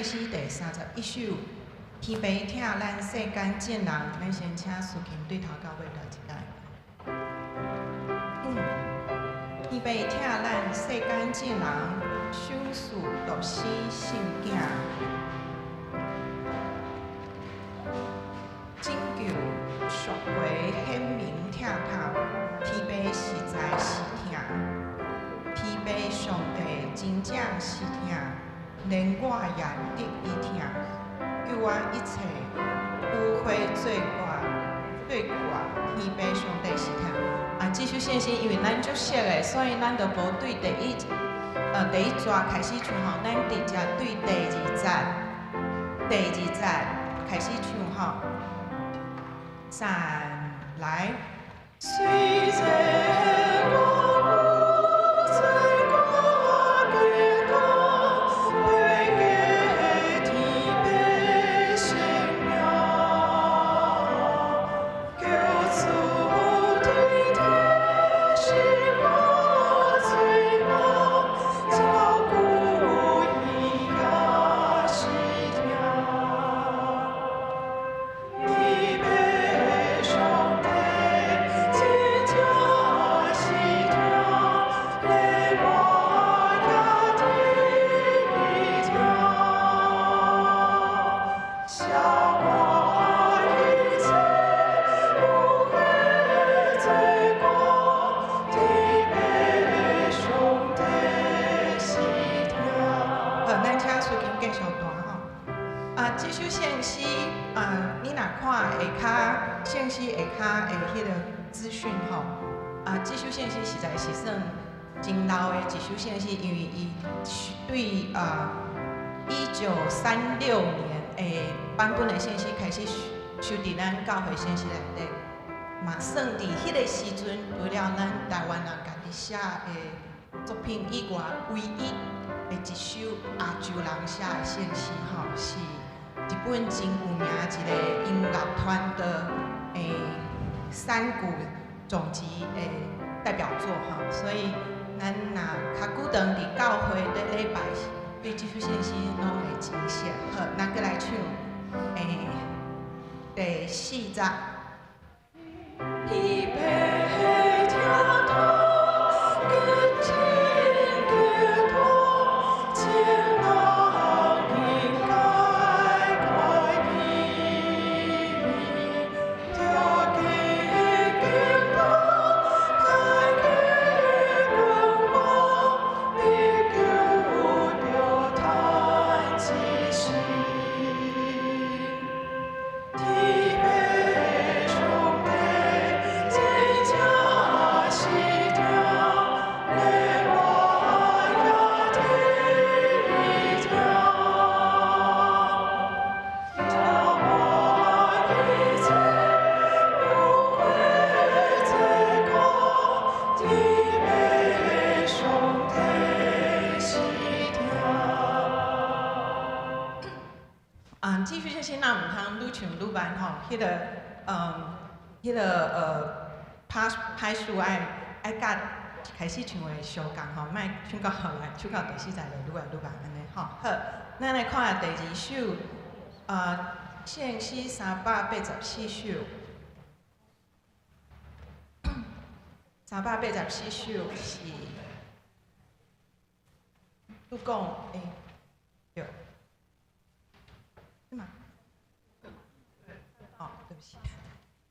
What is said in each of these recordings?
詩第31首，天父疼咱世間眾人，咱先請司琴對頭到尾來一擺。天父疼咱世間眾人，賞賜獨生聖囝，拯救贖回顯明疼痛，天父實在是疼，天父上帝真正是疼，連我也得伊疼，救我一切污穢罪過，罪過，天父上帝是疼。啊，這首聖詩因為咱足熟的，所以咱就無對第一逝開始唱吼，咱直接對第二節，第二節開始唱吼。三來。雖然我有罪過幾多，飛過天父聖名，求主垂體洗我罪惡，照顧伊也是疼。天父上帝真正是疼，連我也得伊疼，赦我一切污穢罪過，天父上帝是疼。好，咱請司琴繼續彈吼。啊，這首聖詩啊，你若看下跤聖詩下跤的彼个資訊吼，啊，這首聖詩實在是算真老的一首聖詩，因為伊是對1936年的版本的聖詩開始收佇咱教會聖詩內底，嘛算佇彼个時陣，除了咱台灣人家己寫的作品以外，唯一的一首亞洲人寫的聖詩吼，是日本真有名一个音樂團的山谷總集的代表作吼，所以咱若較久長佇教會咧禮拜，對這首聖詩攏會真熟。好，咱閣來唱第四節。天父疼痛，激情激痛，眾人應該懷疑，著緊激動，開啟君王，你救著嘆一生。天父上帝真正是疼，連我也得伊疼，赦我一切污穢罪過，天父上帝是疼。啊，這首聖詩咱毋通愈唱愈慢吼，彼个拍拍數愛佮開始唱的相仝吼，莫唱到後來，唱到第四節就愈來愈慢按呢吼。好，咱來看下第二首，聖詩384首，384首是，拄講，對，是嗎？哦，對不起，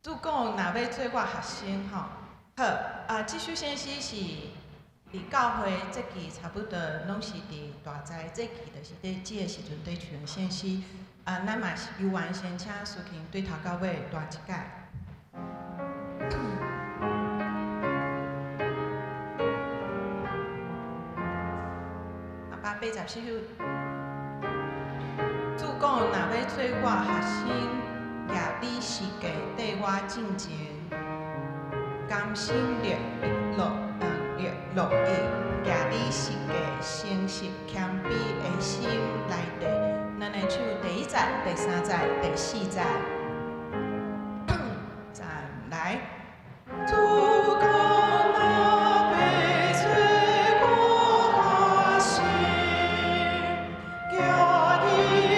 主講若欲做我學生吼，好，啊，這首聖詩是佇教會節期差不多攏是佇大齋節期，就是佇這个時陣佇唱聖詩。啊，咱嘛是猶原先請司琴對頭到尾彈一擺。384首，主講若欲做我學生，舉你十架綴我進前，甘心樂意，舉你十架，誠實謙卑的心來綴。咱來唱第一節、第三節、第四節。再來。主講若欲做我學生，舉你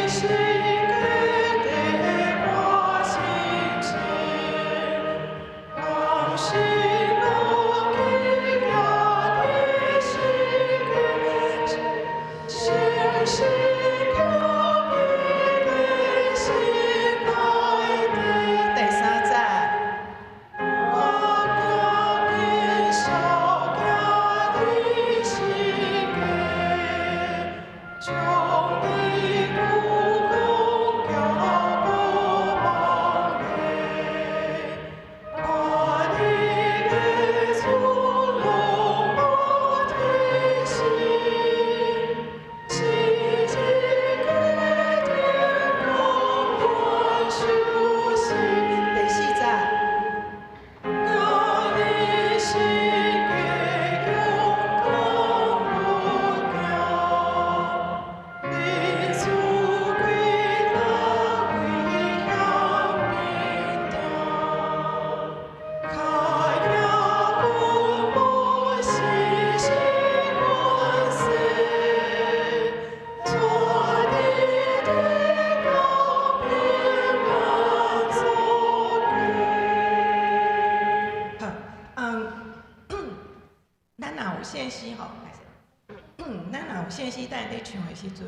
時陣，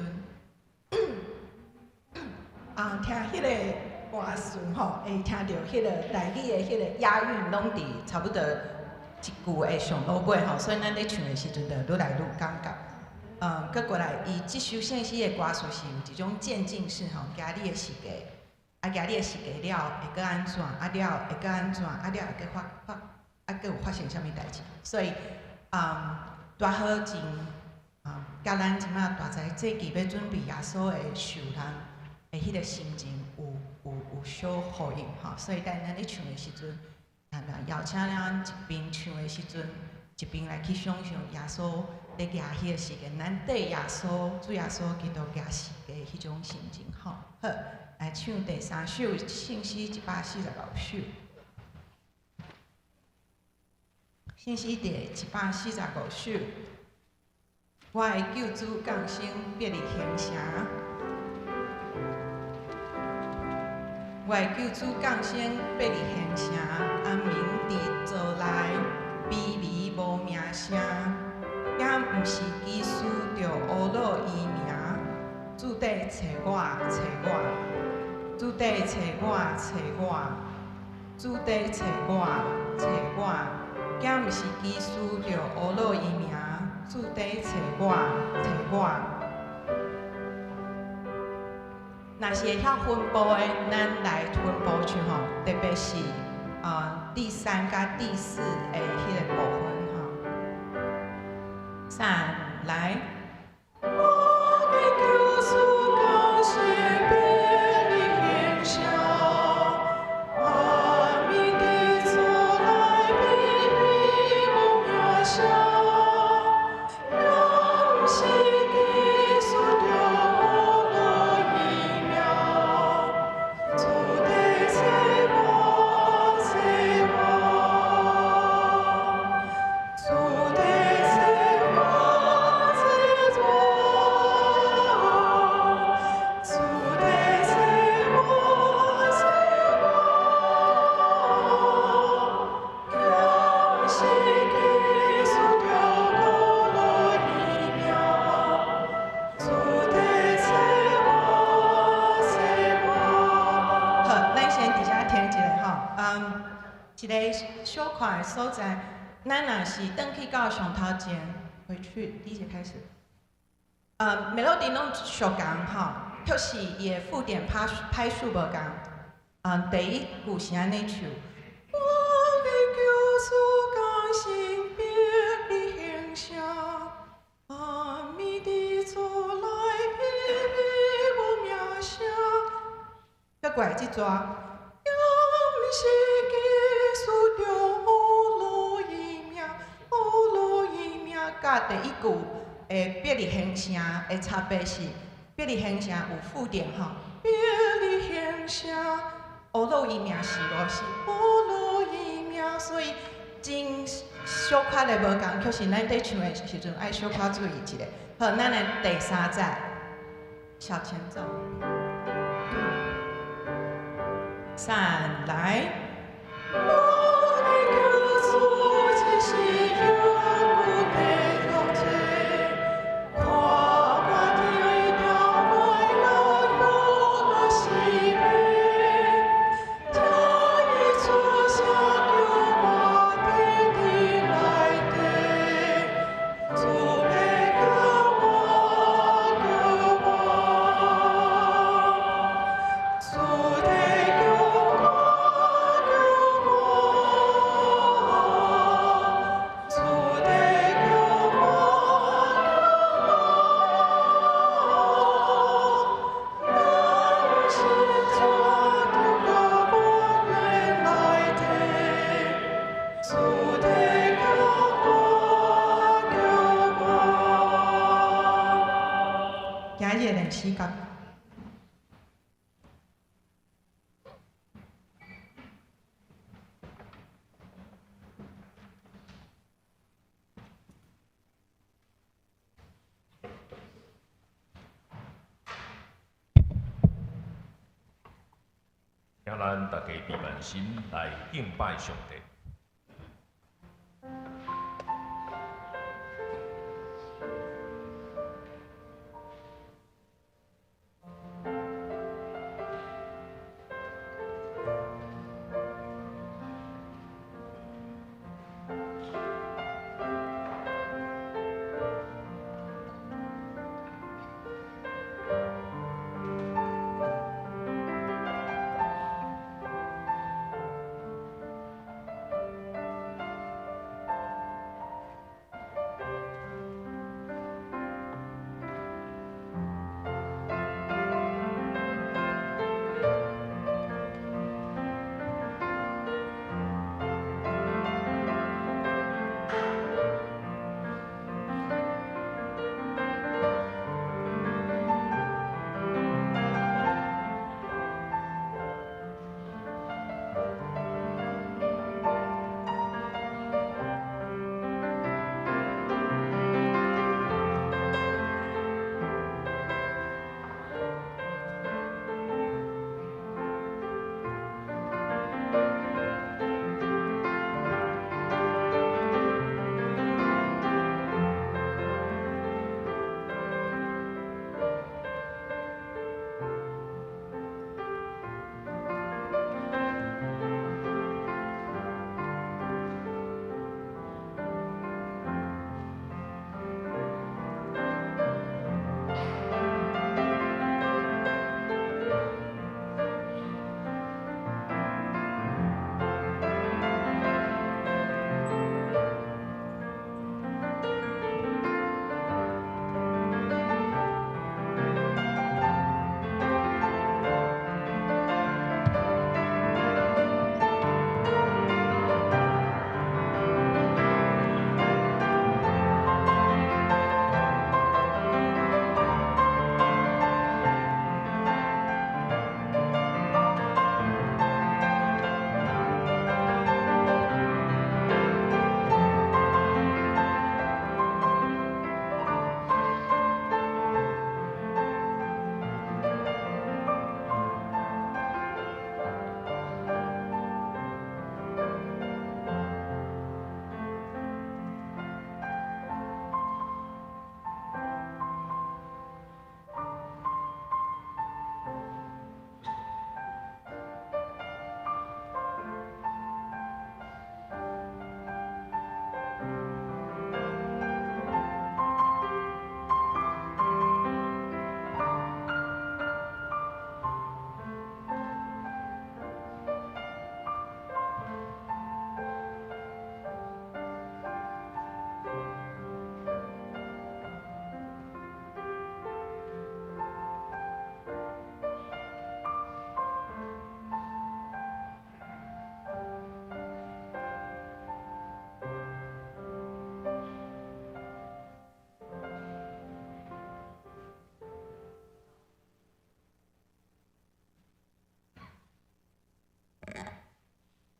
啊，聽彼个歌詞吼，會聽著彼个台語的彼個押韻，攏佇差不多一句的上落尾吼，所以咱咧唱的時陣就愈來愈感覺。閣過來，伊這首聖詩的歌詞是有一種漸進式吼，行你的十架，啊，行你的十架了會閣按怎？啊了會閣按怎？啊了會閣發發，啊閣有發生啥物代誌？所以，拄好真，佮咱這馬大齋節期欲準備耶穌的受難的彼个心情有相呼應吼，所以當咱咧唱的時陣，邀請咱一邊唱的時陣，一邊來去想像耶穌咧行彼个時間，咱綴耶穌主耶穌基督行十架彼種心情吼。好，來唱第三首聖詩145首。聖詩第145首，我的救主降生伯利恆城。我的救主降生伯利恆城，安眠佇座內，卑微無名聲，也毋是祭司著呵咾伊名。主佇揣我，揣我，主佇揣我，揣我，主佇揣我，揣我，敢毋是祭司著呵咾伊名。主佇揣我，揣我。若是會曉分步的，咱來分步唱吼，特別是第三佮第四的彼个部分吼。三來。我的救主降生伯利恆城，安眠佇座內，卑微無名聲，也毋是祭司著呵咾伊名。主佇揣我，揣我，主佇揣我，揣我，主佇揣我，揣我，敢毋是祭司著呵咾伊名。主佇揣我，揣我。好，咱先佇遮停一下吼，一个小塊的所在，咱若是轉去到上頭前，回去第一節開始。Melody 攏相仝吼，卻是伊的附點拍拍數無仝。第一句是按呢唱。我的救主降生伯利恆城，安眠佇座內，卑微無名聲。閣過來這逝，也毋是祭司著呵咾伊名，呵咾伊名，佮第一句的伯利恆城的差別是，伯利恆城有附點吼，伯利恆城，呵咾伊名是無是呵咾伊名，所以真小可的無仝，卻是咱佇唱的時陣愛小可注意一下。好，咱來第三節，小前奏，三來。我的救主這是永久的樂趣，看我天條愛來予我生命，聽伊出聲叫我佇佇內底，主欲救我，救我，主欲救我，救我，主欲救我，救我，咱是怎著到無願內底，主欲救我，救我。今日練習甲。請咱大家閉目心來敬拜上帝。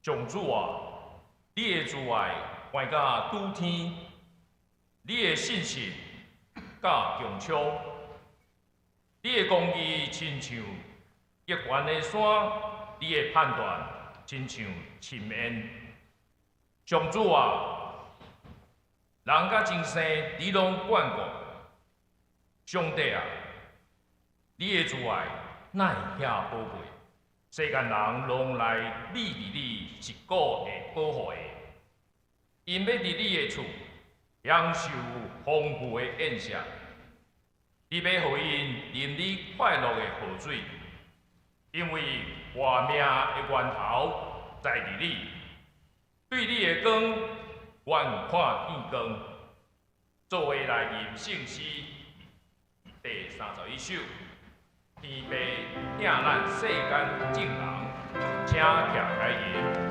上主啊，你的慈愛懸甲拄天，你的信實甲穹蒼，你的公義親像極懸的山，你的判斷親像深淵。上主啊，人佮眾生，你攏眷顧。上帝啊，你的慈愛哪會遐寶貝？世間人攏來覕佇你佇骨的保護下，𪜶欲佇你的厝享受豐富的宴席，你欲予𪜶啉你快樂的河水，因為活命的源頭在佇你，對你的光，阮看見光。做伙來吟聖詩第31首，天父疼咱世間眾人，請徛開吟。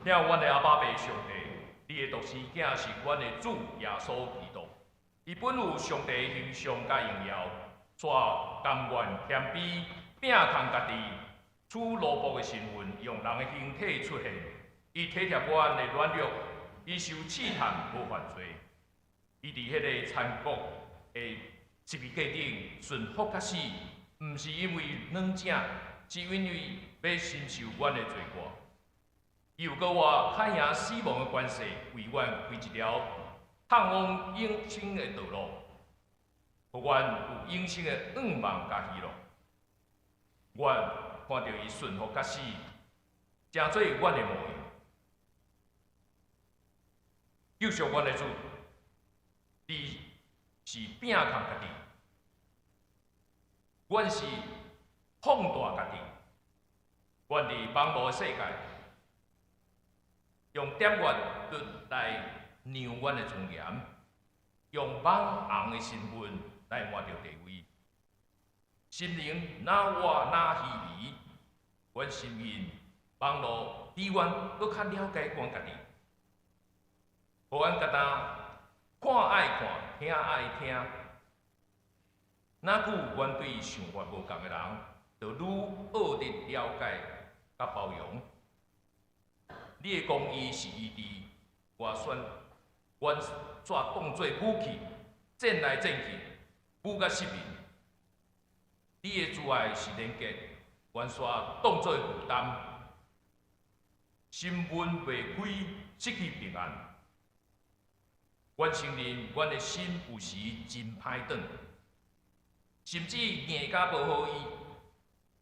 疼阮的阿爸父上帝，你的獨生囝是阮的主耶穌基督，伊本有上帝的形象佮榮耀，卻甘願謙卑，摒空家己，取奴僕的身份，用人的形體出現。伊體貼阮的軟弱，伊受試探無犯罪。伊佇彼个殘酷的十字架頂順服甲死，毋是因為軟正，是因為欲承受阮的罪過。伊又閣活較贏死亡的權勢，為阮開一條通往永生的道路，予阮有永生的盼望佮喜樂。阮看著伊順服甲死，成做阮的模樣。救贖阮的主，你是摒空家己，阮是放大家己。阮佇網路的世界，用點閱率來量阮的尊嚴，用網紅的身份來換著地位。心靈若活若虛偽，阮承認網路比阮閣較了解阮家己，予阮敢若看愛看，聽愛聽。若久阮對想法無仝的人，就愈學得了解佮包容。你的公義是醫治，我選阮煞當做武器，戰來戰去，武甲失明。你的慈愛是連結，阮煞當做負擔，心門袂開，失去平安。阮承認，阮的心有時真歹轉，甚至硬甲無好意，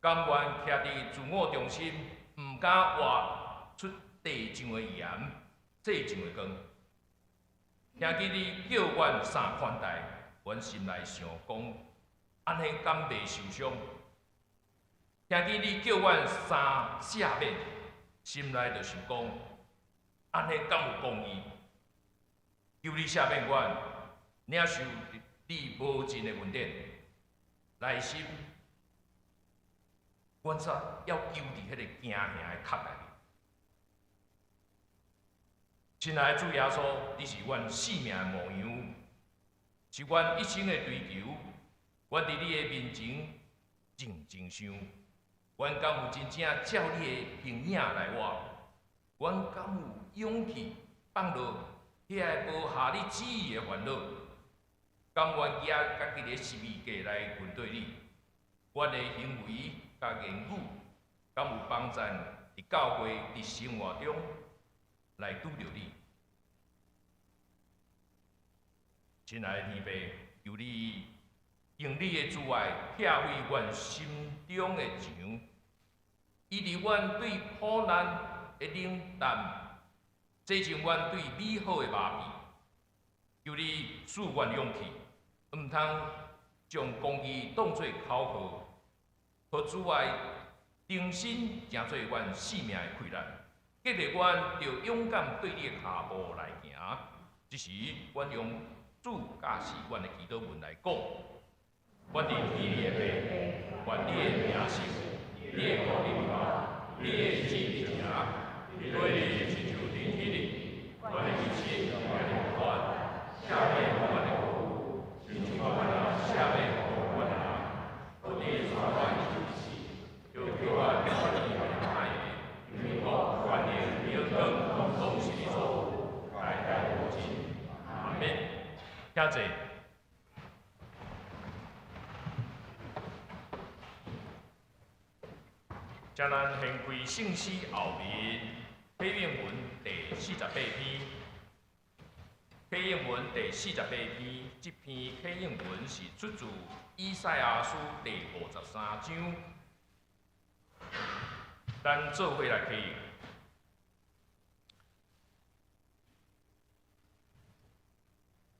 甘願徛佇自我中心，毋敢活出地上的鹽，世上的光。聽見你叫阮三款待，阮心內想講，按呢敢袂受傷？聽見你叫阮三赦免，心內就想講，按呢敢有公義？求你赦免阮，領受你無盡的恩典，內心阮煞猶勼佇彼个驚嚇的殼內面。親愛的主耶穌，你是阮性命的模樣，是阮一生的追求。阮佇你的面前認真想，阮敢有真正照你的形影來活？阮敢有勇氣放落遐個無合你旨意的煩惱？甘願舉家己的十字架來跟綴你？阮的行為佮言語，敢有幫贊佇教會佇生活中來拄著你？親愛的天父，求你用你的慈愛拆毀阮心中的牆，醫治阮對苦難的冷淡，洗淨阮對美好的麻痹。求你賜阮勇氣，毋通將公義當作口號，予慈愛重新成做阮性命的氣力，激勵阮著勇敢對你的跤步來行。這時，阮用主教示阮的祈禱文來講：阮佇天裡的父，願你的名聖，你的國臨到，你的旨意行，對你親像佇天裡，阮的一切今日予阮，赦免阮的過誤，親像阮也赦免予阮的人，不致帶阮入試，救阮脫離歹的，因為國、權能、榮光，攏是你所有，代代無盡。阿們。請坐。請咱掀開聖詩後面，啟應文第四十八篇。啟應文第四十八篇，這篇啟應文是出自以賽亞書第53章。咱做伙來啟應。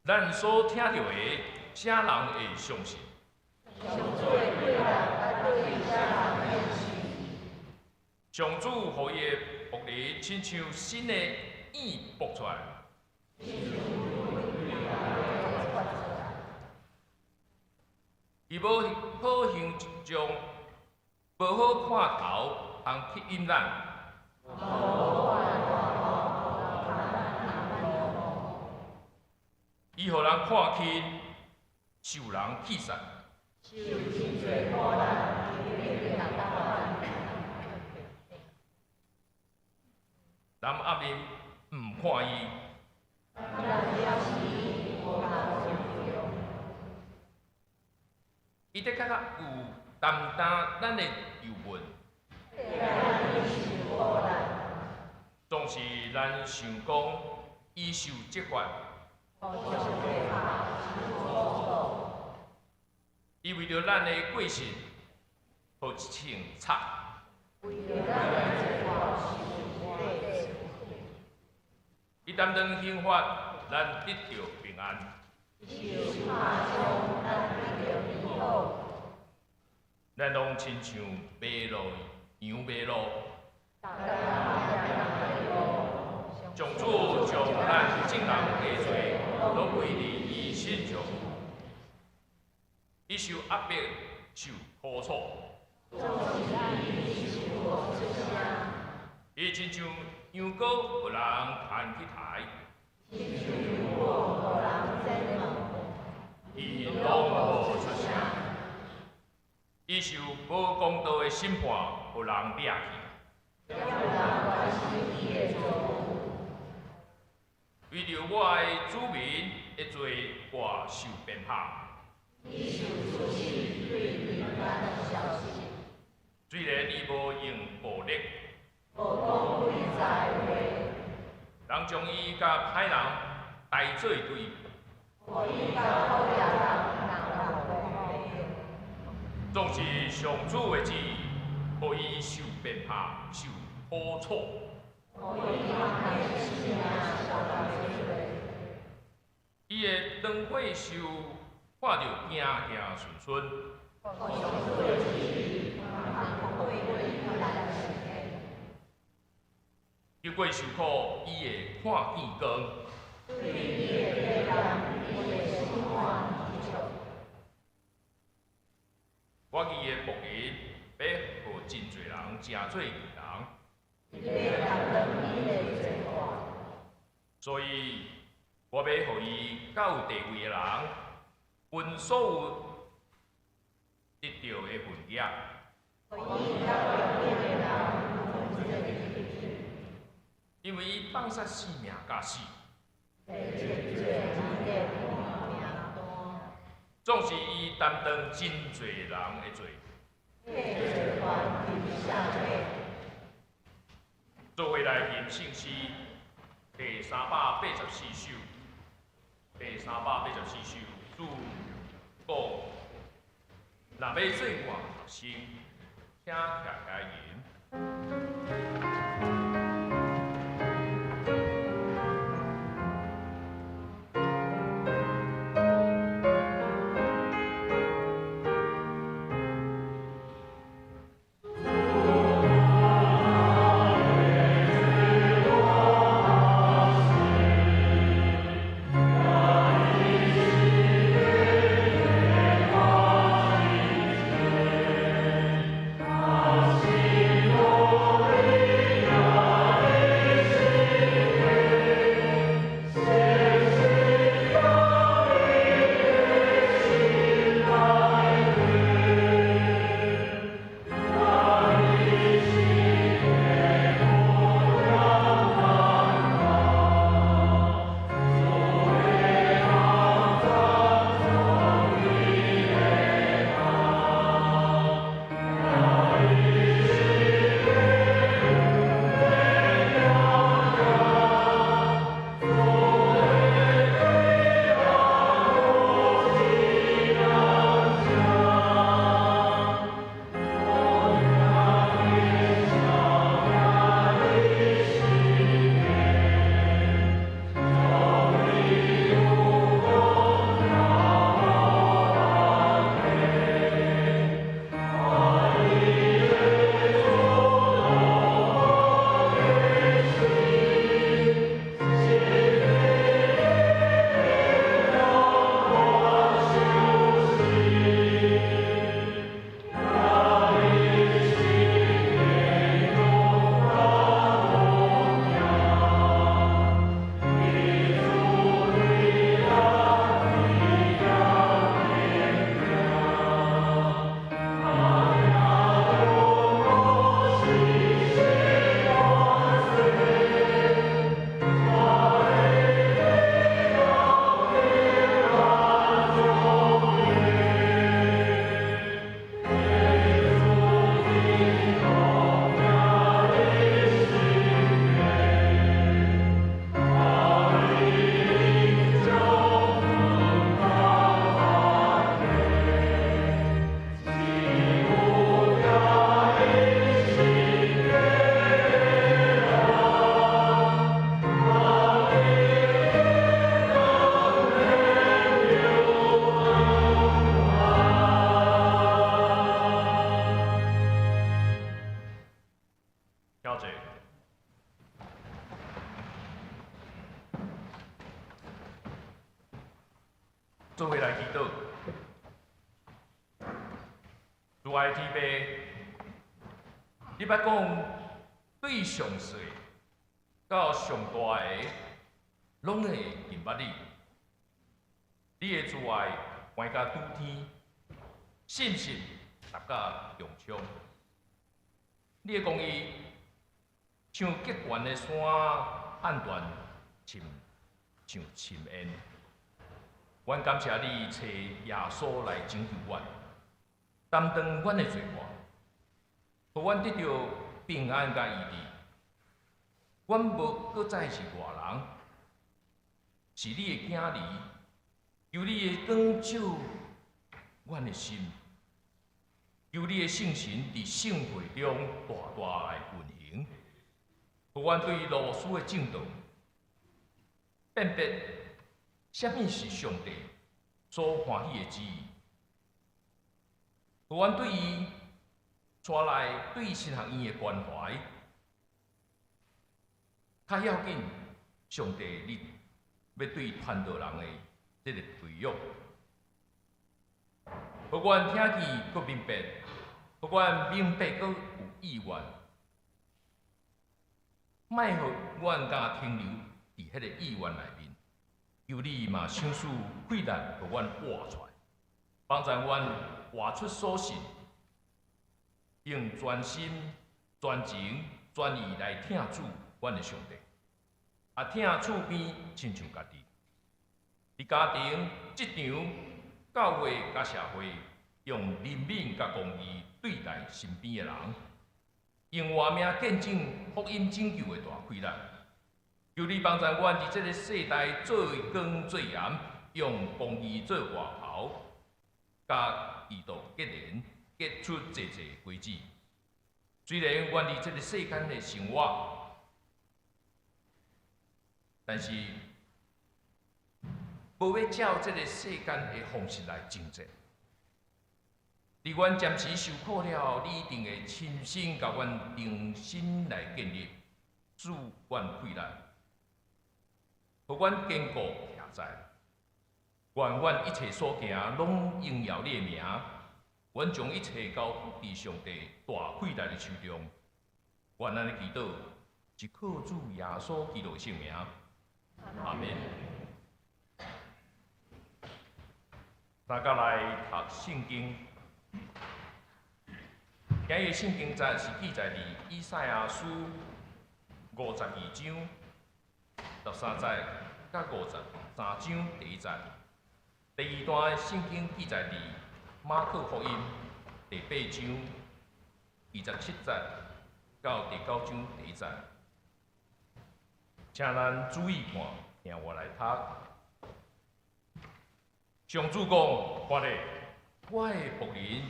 咱所聽著的，啥人會相信？上主予伊的僕人親像新的燕孵出來。伊無好形象，無好看頭，通吸引咱。伊予人看輕，受人棄殺。受真濟苦難，經歷同款。人壓面毋看伊，咱藐視伊，無共尊重。伊的確確有擔當咱的憂悶，替咱受苦難。總是咱想講伊受責罰，予上帝拍受苦楚。伊為著咱的過失，予槍插。為著咱的罪過受鞭。伊擔當刑罰，咱得著平安。受拍傷，咱得著醫好。咱攏親像迷路羊迷路，逐工行路。上主將咱眾人的罪攏歸佇伊身上，伊受壓迫，受苦楚。總是咱伊受無出聲。伊親像羊羔，予人牽去刣。親像羊羔，予人剪毛。伊攏無出聲。伊受無公道的審判，予人掠去。予人關心伊的遭遇。為著我的子民的罪，我受鞭打。伊受處死，對人間消失。雖然伊無用暴力，無講詭詐的話。人將伊佮歹人刣做對。予伊佮討厭人同共。總是上主的旨意，予伊受鞭打，受苦楚。予伊通性命受到罪。伊的長歲壽看著行行順順。予上主的旨意，通過咱的身體。經過受苦，伊會看見光。對伊的體驗，伊會心滿意足。我伊的僕人欲予真濟人成做義人。伊欲擔當𪜶的罪過。所以，我欲予伊佮有地位的人分所有得著的份額。予伊佮權柄的人分這個日子。因為伊放殺生命佮死。提真濟人的名單。總是伊擔當真濟人的罪。替罪犯流下血。做伙來吟聖詩第384首，第384首，主講，若欲做我學生，請徛起來吟。我慈愛天父，你捌講對上細到上大的，攏會認捌你。你的慈愛懸甲拄天，信實達甲穹蒼。你的公義像極懸的山，判斷親像深淵。阮感謝你差耶穌來拯救阮，擔當阮的罪過，予阮得著平安佮醫治。阮無閣再是外人，是你的囝兒。求你的光照阮的心，求你的聖神佇聖會中大大來運行，予阮對老師的正道辨別啥物是上帝所歡喜的旨意，予阮對伊帶來對神學院的關懷，較要緊，上帝你欲對傳道人的這个培養，予阮聽見閣明白，予阮明白閣有意願，莫予阮敢停留佇彼个意願內面。求你嘛賞賜氣力，予阮活出來，幫助阮活出所信，用全心、全情、全意來疼主，阮的上帝，啊疼厝邊親像家己。佇家庭、職場、教會佮社會，用憐憫佮公義對待身邊的人，用活命見證福音拯救的大氣力。求你幫助阮佇這个世代做光做鹽，用公義做外袍，佮基督結連，結出濟濟果子。雖然阮佇這个世間的生活，但是無欲照這个世間的方式來爭戰。佇阮暫時受苦了後，你一定會親身共阮重新來建立，賜阮氣力，予阮堅固徛在。願阮一切所行，攏榮耀你的名。阮將一切交託佇上帝大氣力的手中。願咱的祈禱是靠主耶穌基督的聖名。阿們。大家來讀聖經。今日聖經節是記載佇以賽亞書52章13節佮53章第1節。第二段聖經記載佇馬可福音第8章27節到第9章第1節。請咱注意看，聽我來讀。上主講：看咧，我的僕人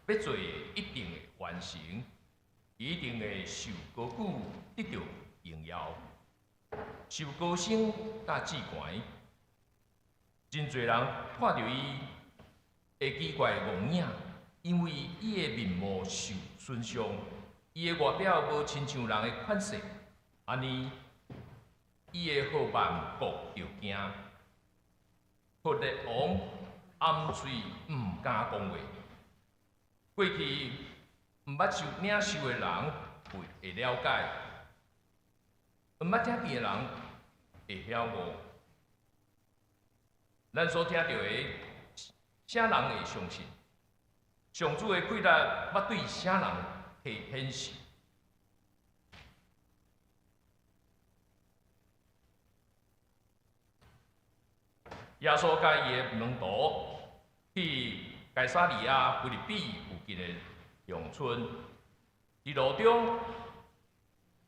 欲做的一定會完成，伊一定會受高舉，得著榮耀，受高升佮至懸。真濟人看著伊會奇怪戇影，因為伊的面貌受損傷，伊的外表無親像人的款式，按呢，伊會予萬國著驚。以色列王掩喙毋敢講話。過去毋捌受領受的人會了解，毋捌聽見的人會曉悟。咱所聽著的，啥人會相信？上主的氣力捌對啥人提顯示？耶穌佮伊的門徒去該撒利亞腓立比附近的鄉村，佇路中，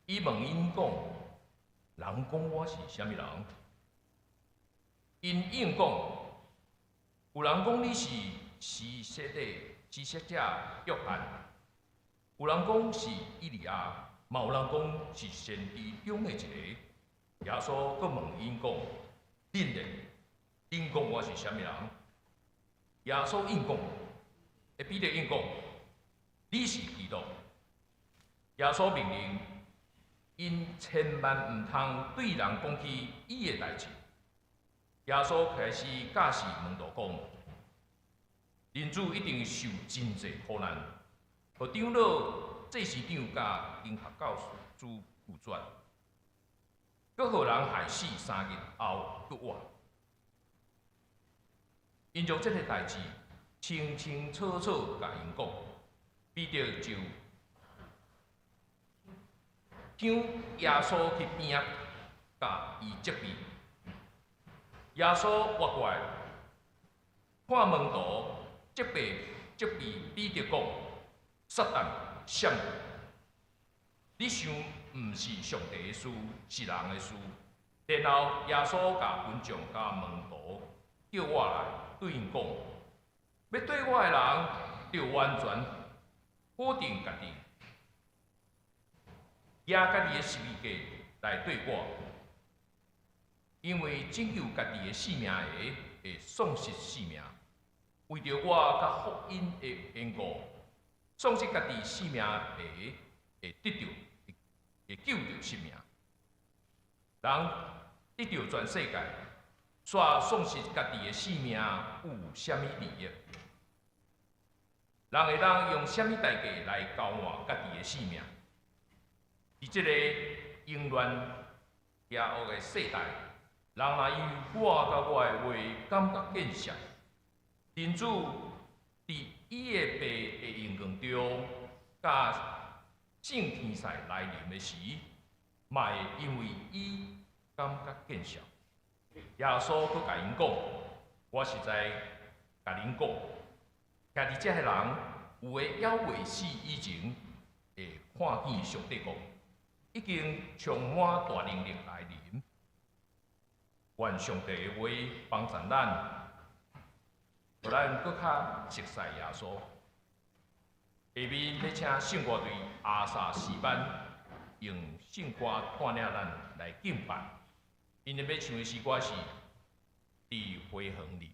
伊問𪜶講：人講我是啥物人？𪜶應講：有人講你是施洗的施洗者約翰，有人講是以利亞，嘛有人講是先知中的一個。耶穌閣問𪜶講：恁咧？恁講我是啥物人？耶穌應講，彼得應講，你是基督。耶穌命令𪜶千萬毋通對人講起伊的代誌。耶穌開始教示門徒講：恁人子一定受真濟苦難，予長老、祭司長佮經學教師拒絕，閣予人害死，3日後復活。𪜶將這个代誌清清楚楚共𪜶講，彼得就請耶穌去邊仔，共伊責備。耶穌活過來，看門徒責備責備彼得講：撒旦，閃開！你想毋是上帝的事，是人的事。然後耶穌共群眾佮門徒叫倚來，對𪜶講：欲綴我的人，著完全否定家己，舉家己的十字架來綴我。因為拯救家己的性命的，會喪失性命；為著我佮福音的緣故，喪失家己性命的，會得著，會救著性命。人得著全世界，卻喪失家己的性命，有啥物利益？人會當用啥物代價來交換家己的性命？佇這个淫亂邪惡的世代，人若因為我佮我的話感覺見笑，人子佇伊的爸的榮光中，佮聖天使來臨的時，嘛會因為伊感覺見笑。耶穌閣共𪜶講：我實在共恁講，徛佇遮的人，有的猶未死以前，會看見上帝國已經充滿大能力來臨。願上帝的話幫助咱，予咱閣較熟似耶穌。下面欲請聖歌隊阿薩詩班用聖歌帶領咱來敬拜。𪜶欲唱的詩歌是《佇花園裡》。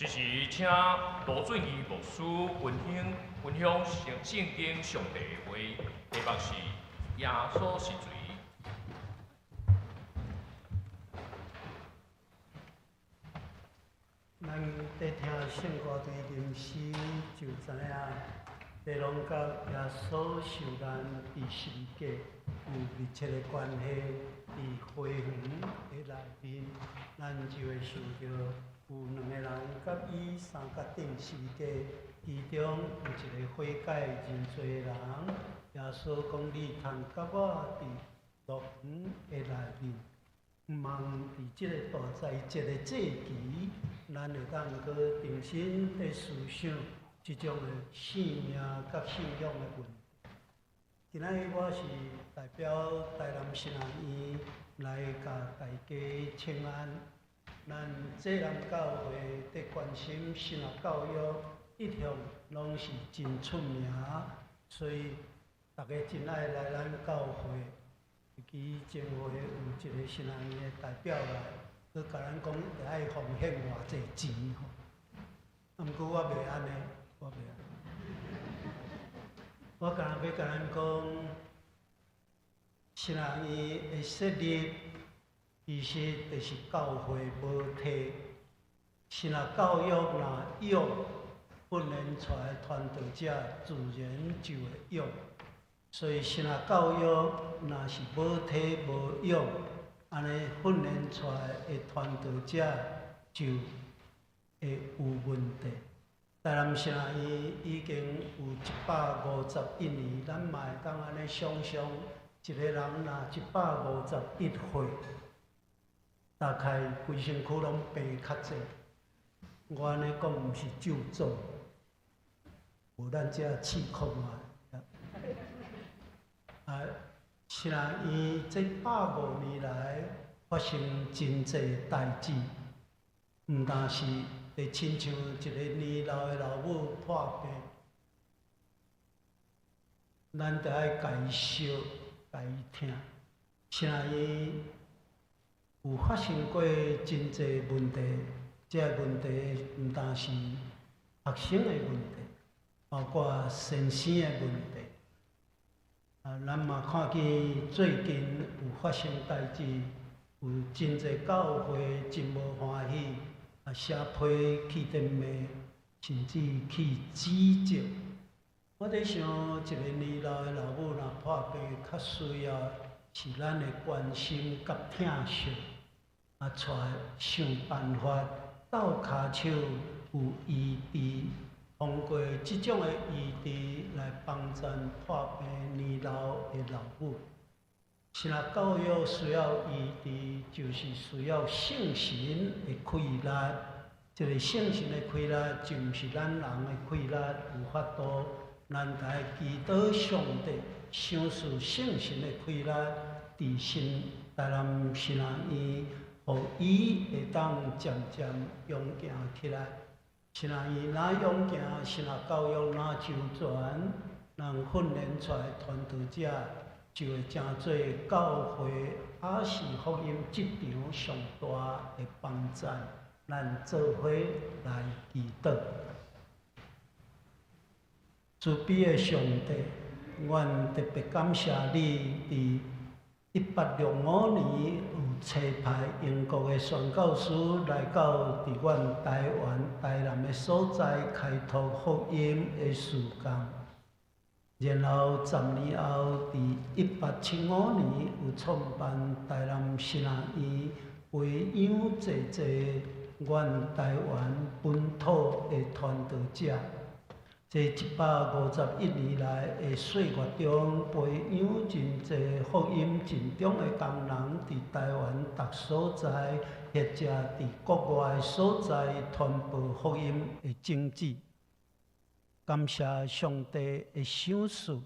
這時請羅俊義牧師分享聖經上帝的話，題目是耶穌是誰。咱佇聽聖歌隊吟詩，就知影，這攏佮耶穌受難佇十字架有密切的關係。佇花園的內面，咱就會想著有兩个人佮伊三角釘十字架，其中有一个悔改認罪的人。耶穌講：你通佮我佇樂園的內面。毋望佇這个大災節的祭期，咱會當閣重新佇思想這種的生命佮信仰的問題。今仔日我是代表台南神學院來共大家請安。咱濟南教會佇關心神學教育，一向攏是真出名，所以大家真愛來咱教會。尤其前回有一个神學院的代表來，閣共咱講著愛奉獻偌濟錢吼。啊，毋過我袂按呢，我袂按呢。我干焦欲共咱講，神學院的設立，其實就是教會無體。神學教育若用，訓練出來傳道者自然就會用。所以神學教育若是無體無用，按呢訓練出來的傳道者就會有問題。台南神學院已經有151年，咱嘛會當按呢想像，一个人若151歲，大概規身軀攏病較濟。我按呢講毋是咒詛，無咱遮試看覓。啊，神學院這150年來發生真濟代誌，毋但是會親像一个年老的老母破病，咱著愛共伊惜，共伊疼。神學院有發生過真濟問題，這个問題毋但是學生的問題，包括先生的問題。啊，咱嘛看見最近有發生代誌，有真濟教會真無歡喜，啊寫批去佇罵，甚至去指責。我佇想，一个年老的老母若破病，較需要是咱的關心佮疼惜，啊，帶想辦法鬥跤手有醫治。通過這種的醫治來幫助破病年老的老母。神學教育需要醫治，就是需要聖神的氣力。這个聖神的氣力，就毋是咱人的氣力有法度。咱愛祈禱上帝，賞賜聖神的氣力，佇新台南神學院，予伊會當漸漸勇行起來。神學院若勇行，神學教育若周全，人訓練出來傳道者就會成做教會，抑是福音這場上大的幫贊。咱做伙來祈禱。慈悲的上帝，阮特別感謝你，佇1865年有差派英國的宣教師來到佇阮台灣台南的所在開拓福音的事工。然後10年後，佇1875年有創辦台南神學院，培養濟濟阮台灣本土的傳道者。這151年來的歲月中，培養真濟福音盡忠的工人，佇台灣逐所在，或者佇國外所在傳播福音的種子。感謝上帝的賞賜。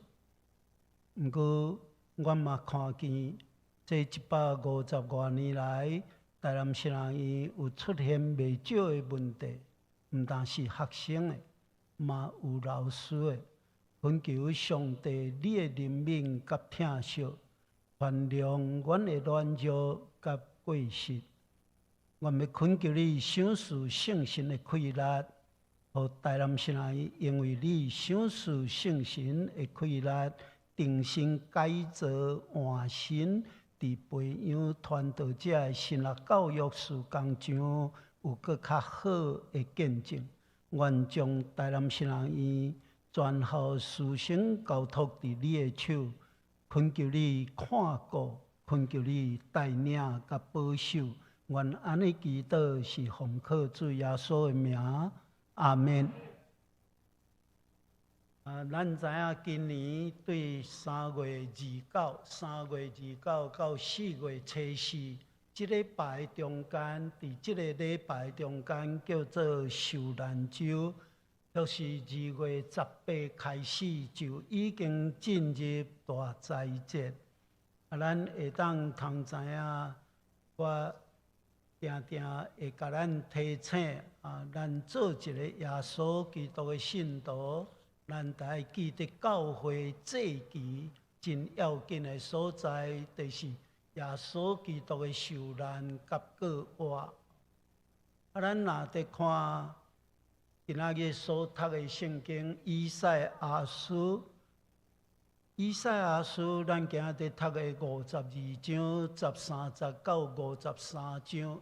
毋過，阮嘛看見這150外年來，台南神學院有出現袂少的問題，毋但是學生的，嘛有老師的。懇求上帝，你的憐憫佮疼惜，原諒阮的軟弱佮過失。阮欲懇求你賞賜聖神的氣力，予台南神學院因為你賞賜聖神的氣力，重新改造換新，佇培養傳道者的神學教育事工上有閣較好的見證。願將台南神學院全校師生交託佇你的手，懇求你看顧，懇求你帶領佮保守。願按呢祈禱是奉靠主耶穌的名，阿們。啊，咱知影今年對3月29、3月29到4月初4，這禮拜中間，佇這個禮拜中間叫做受難週，就是2月18開始就已經進入大齋節。啊，咱會當通知影，我定定會共咱提醒啊，咱做一個耶穌基督的信徒，咱著愛記得教會祭期真要緊的所在，就是耶穌基督的受難佮復活。啊，咱若佇看今仔日所讀的聖經以賽亞書，以賽亞書，咱今仔日讀的52章13節到53章，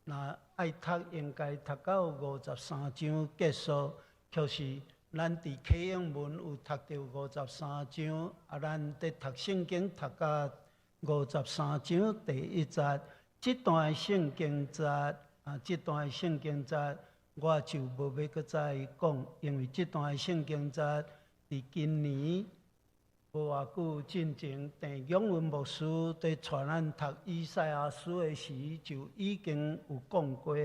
若愛讀應該讀到五十三章結束，卻是咱佇啟應文有讀著五十三章，啊，咱佇讀聖經讀到五十三章第一節，這段聖經節啊，這段聖經節我就無欲閣再講，因為這段聖經節佇今年無偌久進前，鄭永文牧師佇帶咱讀以賽亞書的時，就已經有講過，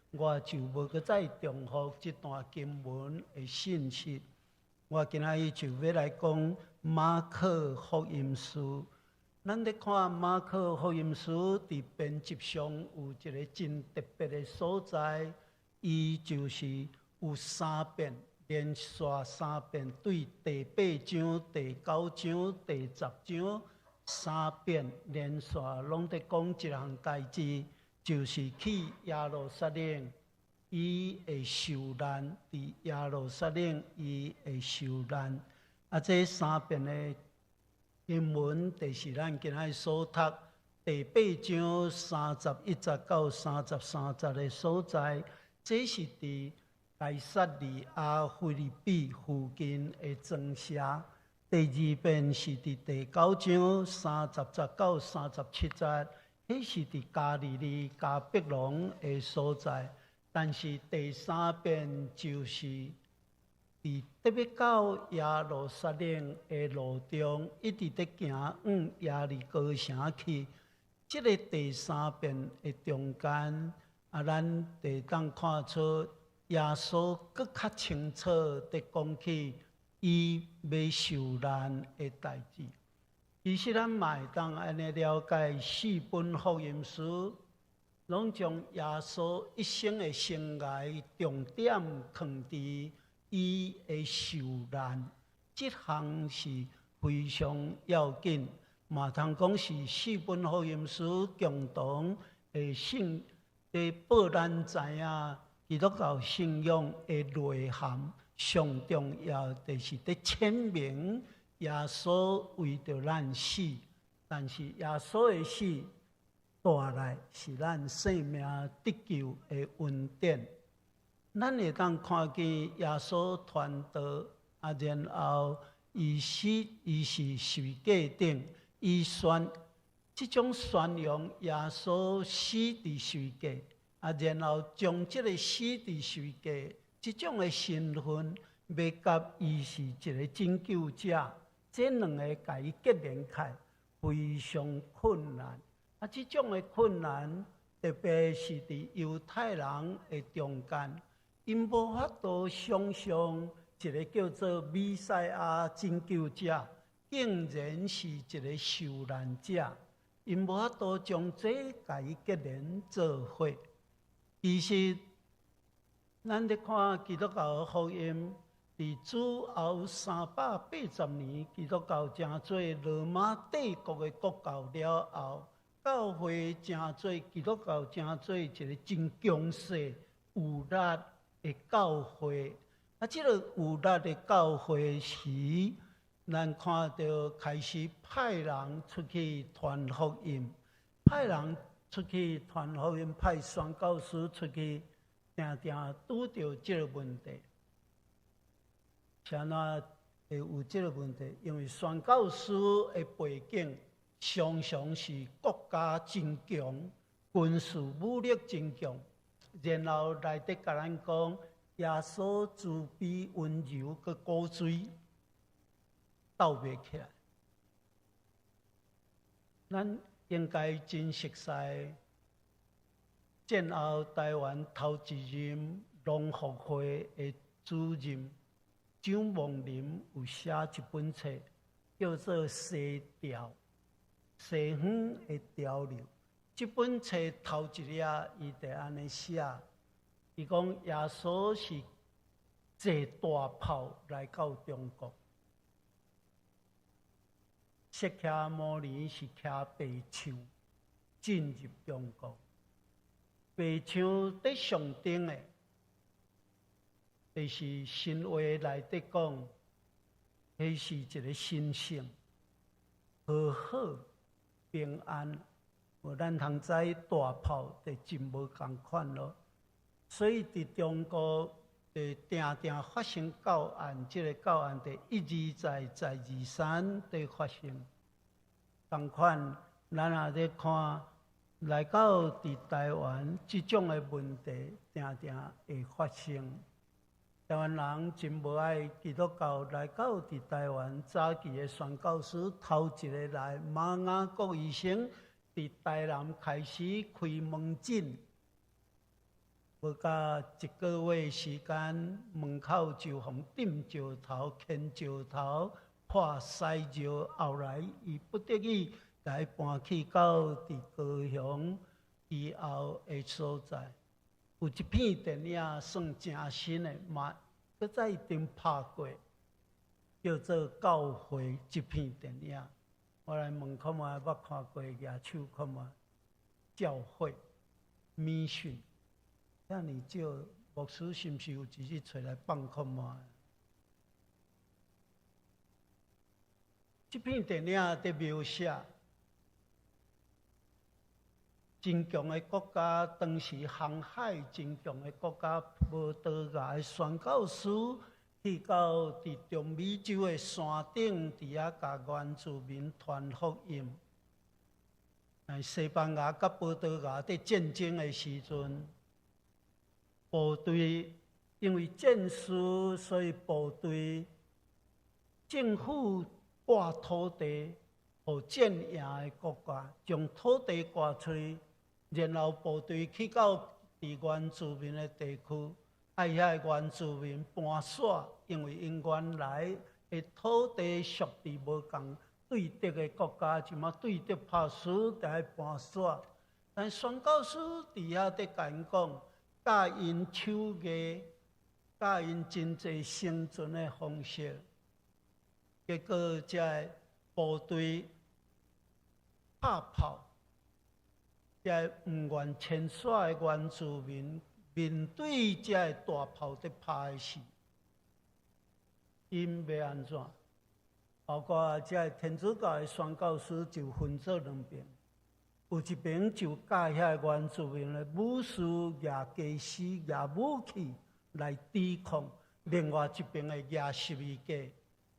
我就無閣再重複這段經文的信息。我今仔日就欲來講馬可福音書。咱咧看馬可福音書，佇編輯上有一個真特別的所在，伊就是有三遍。連續三遍對第八章、第九章、第十章三遍連續攏佇講一項代誌，就是去耶路撒冷，伊會受難，佇耶路撒冷伊會受難。啊，這三遍的經文，就是咱今仔日所讀第八章31節到33節的所在，這是佇該撒利亞腓立比附近的莊舍。第二遍是佇第九章30節到37節，彼是佇加利利迦百農的所在。但是第三遍就是佇得欲到耶路撒冷的路中，一直佇行往耶利哥城去。這个第三遍的中間，啊，咱會當看出，耶穌閣較清楚佇講起伊欲受難的代誌。其實咱嘛會當按呢了解，四本福音書攏將耶穌一生的生涯重點囥佇伊的受難，這項是非常要緊。嘛通講是四本福音書共同的信，佇報咱知影。基督教信仰的內涵，上重要就是佇闡明耶穌為著咱死，但是耶穌的死帶來是咱生命得救的恩典。咱會當看見耶穌傳道，啊，然後伊死，伊是十字架頂，伊宣這種宣揚耶穌死佇十字架。啊，然後將這個死佇十字架這種的身份，欲佮伊是一個拯救者，這兩个共伊結連起來，非常困難。啊，這種的困難，特別是佇猶太人的中間，𪜶無法度想像一个叫做彌賽亞拯救者，竟然是一个受難者，𪜶無法度將這共伊結連做伙。其實，咱咧看基督教福音，佇主後380年，基督教成做羅馬帝國的國教了後，教會成做基督教，成做一個真強勢有力的教會。啊，這個有力的教會時，咱看著開始派人出去傳福音，派人出去傳福音，派宣教師出去，定定拄著這個問題。是按怎會有這個問題？因為宣教師的背景常常是國家真強，軍事武力真強，然後來佇共咱講耶穌慈悲溫柔閣古錐鬥袂起來。咱應該真熟悉戰後台灣頭一任農復會的主任蔣夢麟有寫一本冊，叫做《西潮》，西方的潮流。這本冊頭一頁，伊就按呢寫，伊講耶穌是坐大炮來到中國，釋迦牟尼是騎白象進入中國，白象佇上頂的，就是神話內底講，彼是一個神聖、和好、平安。無咱通知大炮就真無仝款囉。所以佇中國，就定定發生教案，這個教案佇一而再、再而三佇發生。仝款，咱若咧看來到佇台灣，這種的問題定定會發生。台灣人真無愛基督教來到佇台灣，早期的宣教師頭一个來馬雅各醫生，佇台南開始開門診，無到一個月時間，門口就予擲石頭、牽石頭、潑屎尿。後來伊不得已，共搬去到佇高雄以後的所在。有一片電影算誠新的，嘛閣再已經拍過，叫做《教會》這片電影。我來問看覓，捌看過舉手看覓？教會 mission，遐爾少，牧師是毋是有一日揣來放看覓？這片電影佇描寫真強的國家，當時航海真強的國家，葡萄牙的宣教師去到佇中美洲的山頂，佇遐共原住民傳福音。西班牙佮葡萄牙佇戰爭的時陣，部隊因為戰事，所以部隊政府割土地，予戰贏的國家將土地割出去，然後部隊去到佇原住民的地區，愛遐原住民搬徙，因為𪜶原來的土地屬佇無仝對敵的國家，這馬對敵拍輸，著愛搬徙。但宣教師佇遐佇共𪜶講，教𪜶手藝，教𪜶真濟生存的方式。結果，這个部隊拍炮，這个毋願遷徙的原住民面對這个大炮佇拍的時，𪜶欲按怎？包括這个天主教的宣教師就分做兩邊，有一邊就教遐个原住民的武士舉家私、舉武器來抵抗；另外一邊的舉十字架，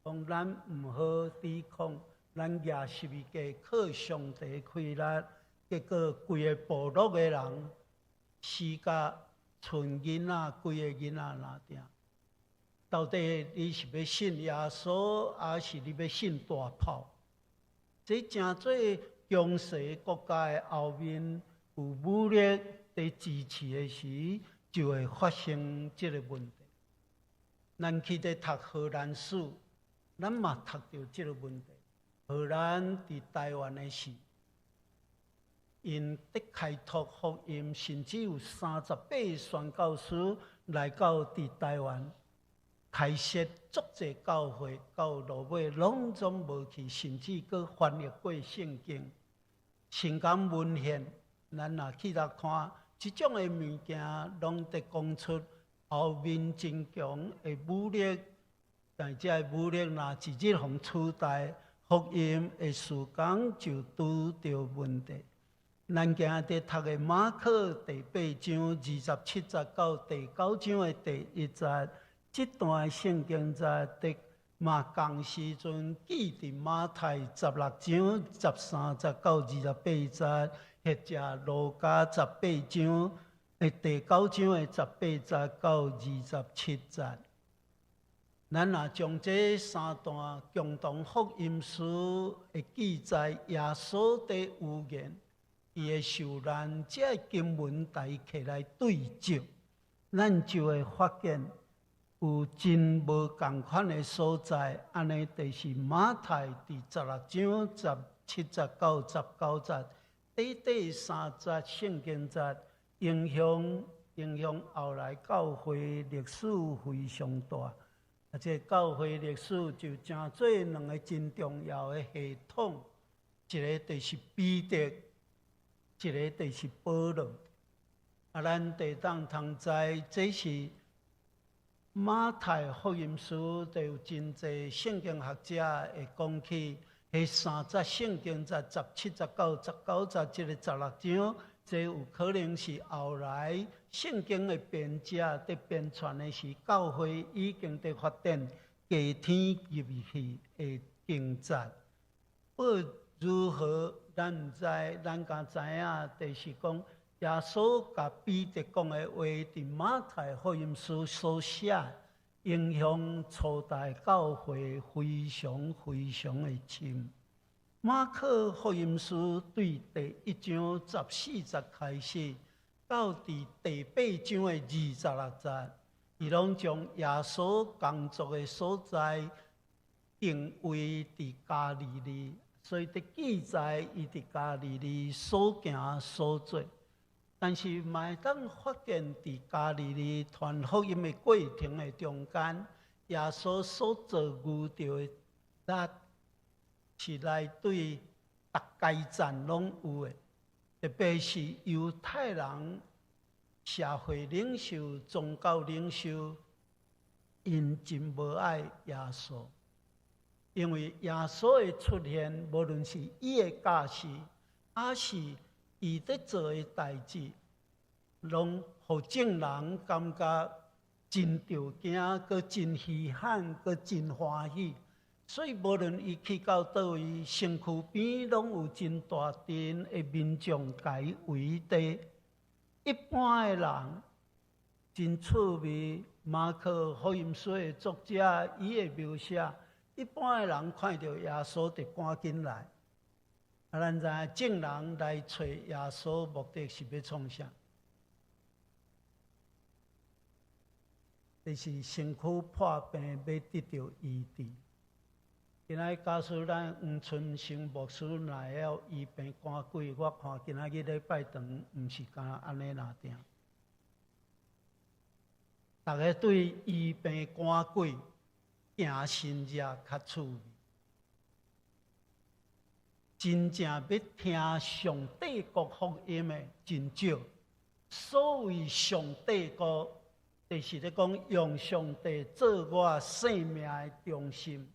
講咱毋好抵抗，咱舉十字架靠上帝氣力。結果規个部落的人死甲賰囡仔，幾个囡仔爾定。到底你是欲信耶穌，還是你欲信大炮？這成做強勢國家的後面有武力佇支持的時，就會發生這个問題。咱去佇讀荷蘭史，咱嘛讀著這个問題。荷蘭佇台灣的時，𪜶佇開拓福音，甚至有38個宣教師來到佇台灣。開設足濟教會，到落尾攏總無去，甚至閣翻譯過聖經。聖經文獻，咱若去來看，這種的物件，攏佇講出後面真強的武力。但這个武力若一日予取代，福音的事工就拄著問題。咱今日讀的馬可第八章二十七節到第九章的第一節，這段聖經節佇嘛仝時陣記佇馬太十六章十三節到二十八節，或者路加十八章的第九章的十八節到二十七節。咱若將這三段共同福音書的記載，耶穌的預言，伊的受難，這經文台起來對照，咱就會發現有真無仝款的所在。按呢，就是馬太佇十六章十七節到十九節，短短三節聖經節，影響後來教會歷史非常大。啊，這教會歷史就成做兩个真重要的系統，一个就是彼得，一个就是保羅。啊，咱會當通知，這是馬太福音書，就有真濟聖經學者會講起，彼三節聖經節十七節到十九節，這个十六章，這有可能是後來聖經的編者佇編纂的時，教會已經佇發展加添入去的經節。不過如何，咱毋知，咱敢知影，就是講耶穌共彼得講的話，佇馬太福音書所寫，影響初代教會非常非常的深。馬可福音書對第一章十四節開始，到佇第八章的二十六節，伊攏將耶穌工作的所在定位佇加利利，所以佇記載伊佇加利利所行所做。但是嘛會當發現佇加利利傳福音的過程的中間，耶穌所做遇著的力是來對逐階層攏有的，特別是猶太人社會領袖、宗教領袖，𪜶真無愛耶穌，因為耶穌的出現，無論是伊的教示，抑是伊佇做的代誌，攏予眾人感覺真著驚，閣真稀罕，閣真歡喜。所以無論伊去到佗位，城區邊攏有真大陣的民眾共伊圍著。一般的人真趣味，馬可福音書的作者伊會描寫，一般的人看著耶穌就趕緊來。啊，咱知影眾人來揣耶穌，目的是欲創啥？就是身軀破病，欲得著醫治。今仔日假使咱黃春生牧師若會曉醫病趕鬼，我看今仔日禮拜堂毋是干焦按呢爾定。逐家對醫病趕鬼、行神跡較趣味。真正欲聽上帝國福音的真少。所謂上帝國，就是咧講用上帝做我生命的中心。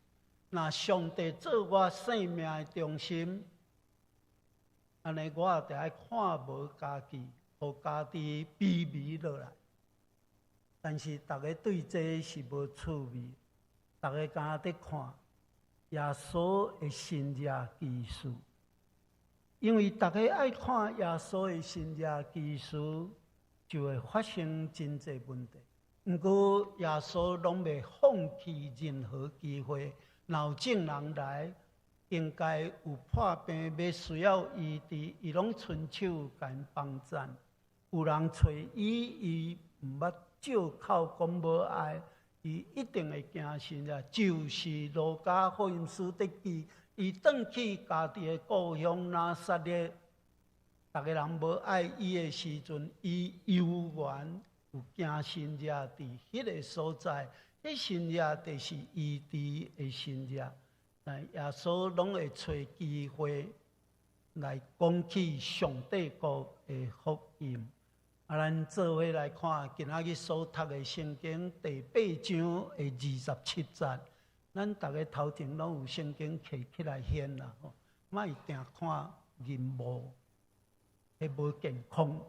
若上帝做我生命的中心，按呢我就愛看無家己，予家己卑微落來。但是逐家對這是無趣味，逐家敢佇看耶穌的神蹟奇事，因為逐家愛看耶穌的神蹟奇事，就會發生真濟問題。毋過耶穌攏袂放棄任何機會。若有眾人來，應該有破病欲需要醫治，伊攏伸手共𪜶幫贊。有人揣伊，伊毋捌借口講無愛，伊一定會行神蹟。就是路加福音書佇記，伊轉去家己的故鄉拿撒勒，逐家人無愛伊的時陣，伊猶原有行神蹟佇彼个所在。彼神蹟就是醫治的神蹟，但耶穌攏會揣機會。來講起上帝國的福音。啊，咱做伙來看今仔日所讀的聖經第八章的二十七節。咱逐家頭前攏有聖經摕起來掀啦，吼，莫定看螢幕，彼無健康。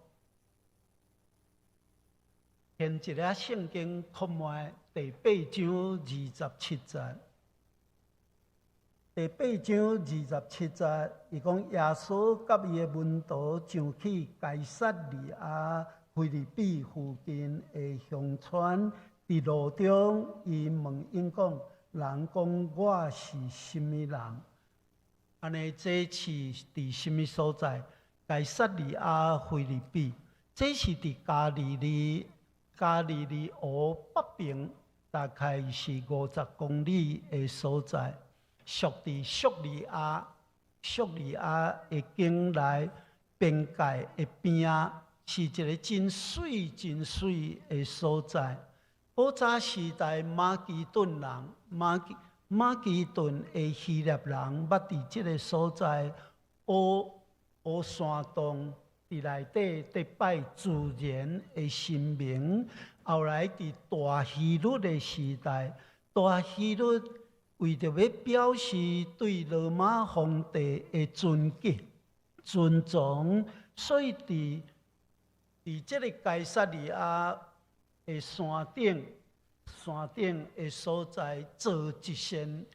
掀一下聖經，看覓第八章二十七節。第八章二十七節，伊講耶穌佮伊的門徒上去該撒利亞腓立比附近的鄉村，佇路中，伊問𪜶講：人講我是啥物人？按呢，這是佇啥物所在？該撒利亞腓立比，這是佇加利利加利利湖北邊，大概是50公里的所在。屬佇敘利亞，敘利亞的境內邊界的邊仔，是一个真媠真媠的所在。古早時代，馬其頓人、馬其頓的希臘人，捌佇這个所在挖挖山洞，佇內底佇拜自然的神明。後來佇大希律的時代，大希律為著欲表示對羅馬皇帝的尊敬、尊重，所以佇這个該撒利亞的山頂的所在，造一尊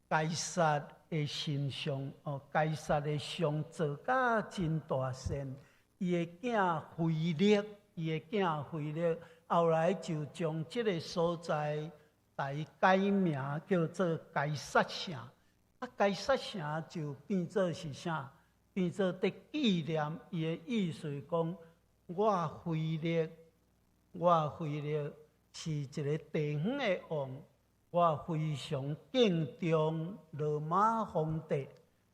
該撒的神像，哦，該撒的像做甲真大尊，伊的囝腓力，伊的囝腓力，後來就將這个所在來改名叫做該撒城，啊，該撒城就變做是啥？變做佇紀念伊的意思，講我腓力，我腓力是一个地方的王，我非常敬重羅馬皇帝，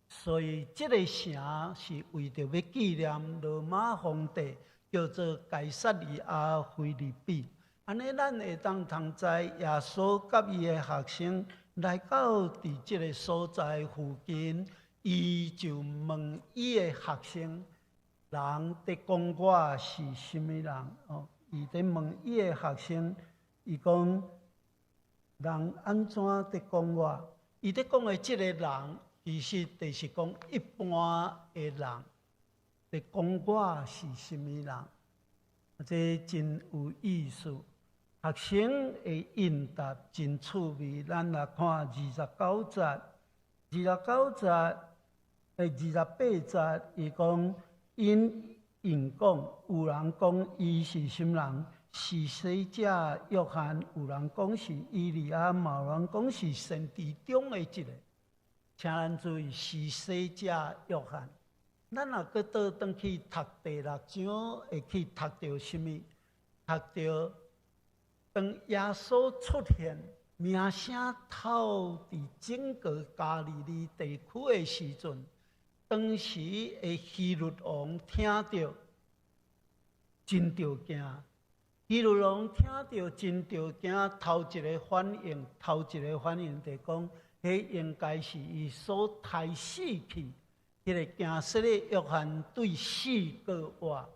所以這个城是為著欲紀念羅馬皇帝，叫做該撒利亞腓立比。按呢，咱會當通知耶穌佮伊的學生來到佇這个所在附近，伊就問伊的學生：人佇講我是啥物人？哦，伊佇問伊的學生，伊講人按怎佇講我？伊佇講的這个人，其實就是講一般的人佇講我是啥物人？這真有意思。學生的應答真趣味，咱來看二十九節，二十九節，二十八節，伊講𪜶應講，有人講伊是啥物人？是洗者約翰，有人講是以利亞，嘛有人講是先知中的一个。請咱注意，是洗者約翰。咱若閣倒轉去讀第六章，會去讀著啥物？讀著當耶穌出現，名聲透佇整個加利利地區的時陣，當時的希律王聽著真著驚。希律王聽著真著驚，頭一个反應，頭一个反應就講，彼應該是伊所刣死去，彼个驚洗禮約翰對死閣活。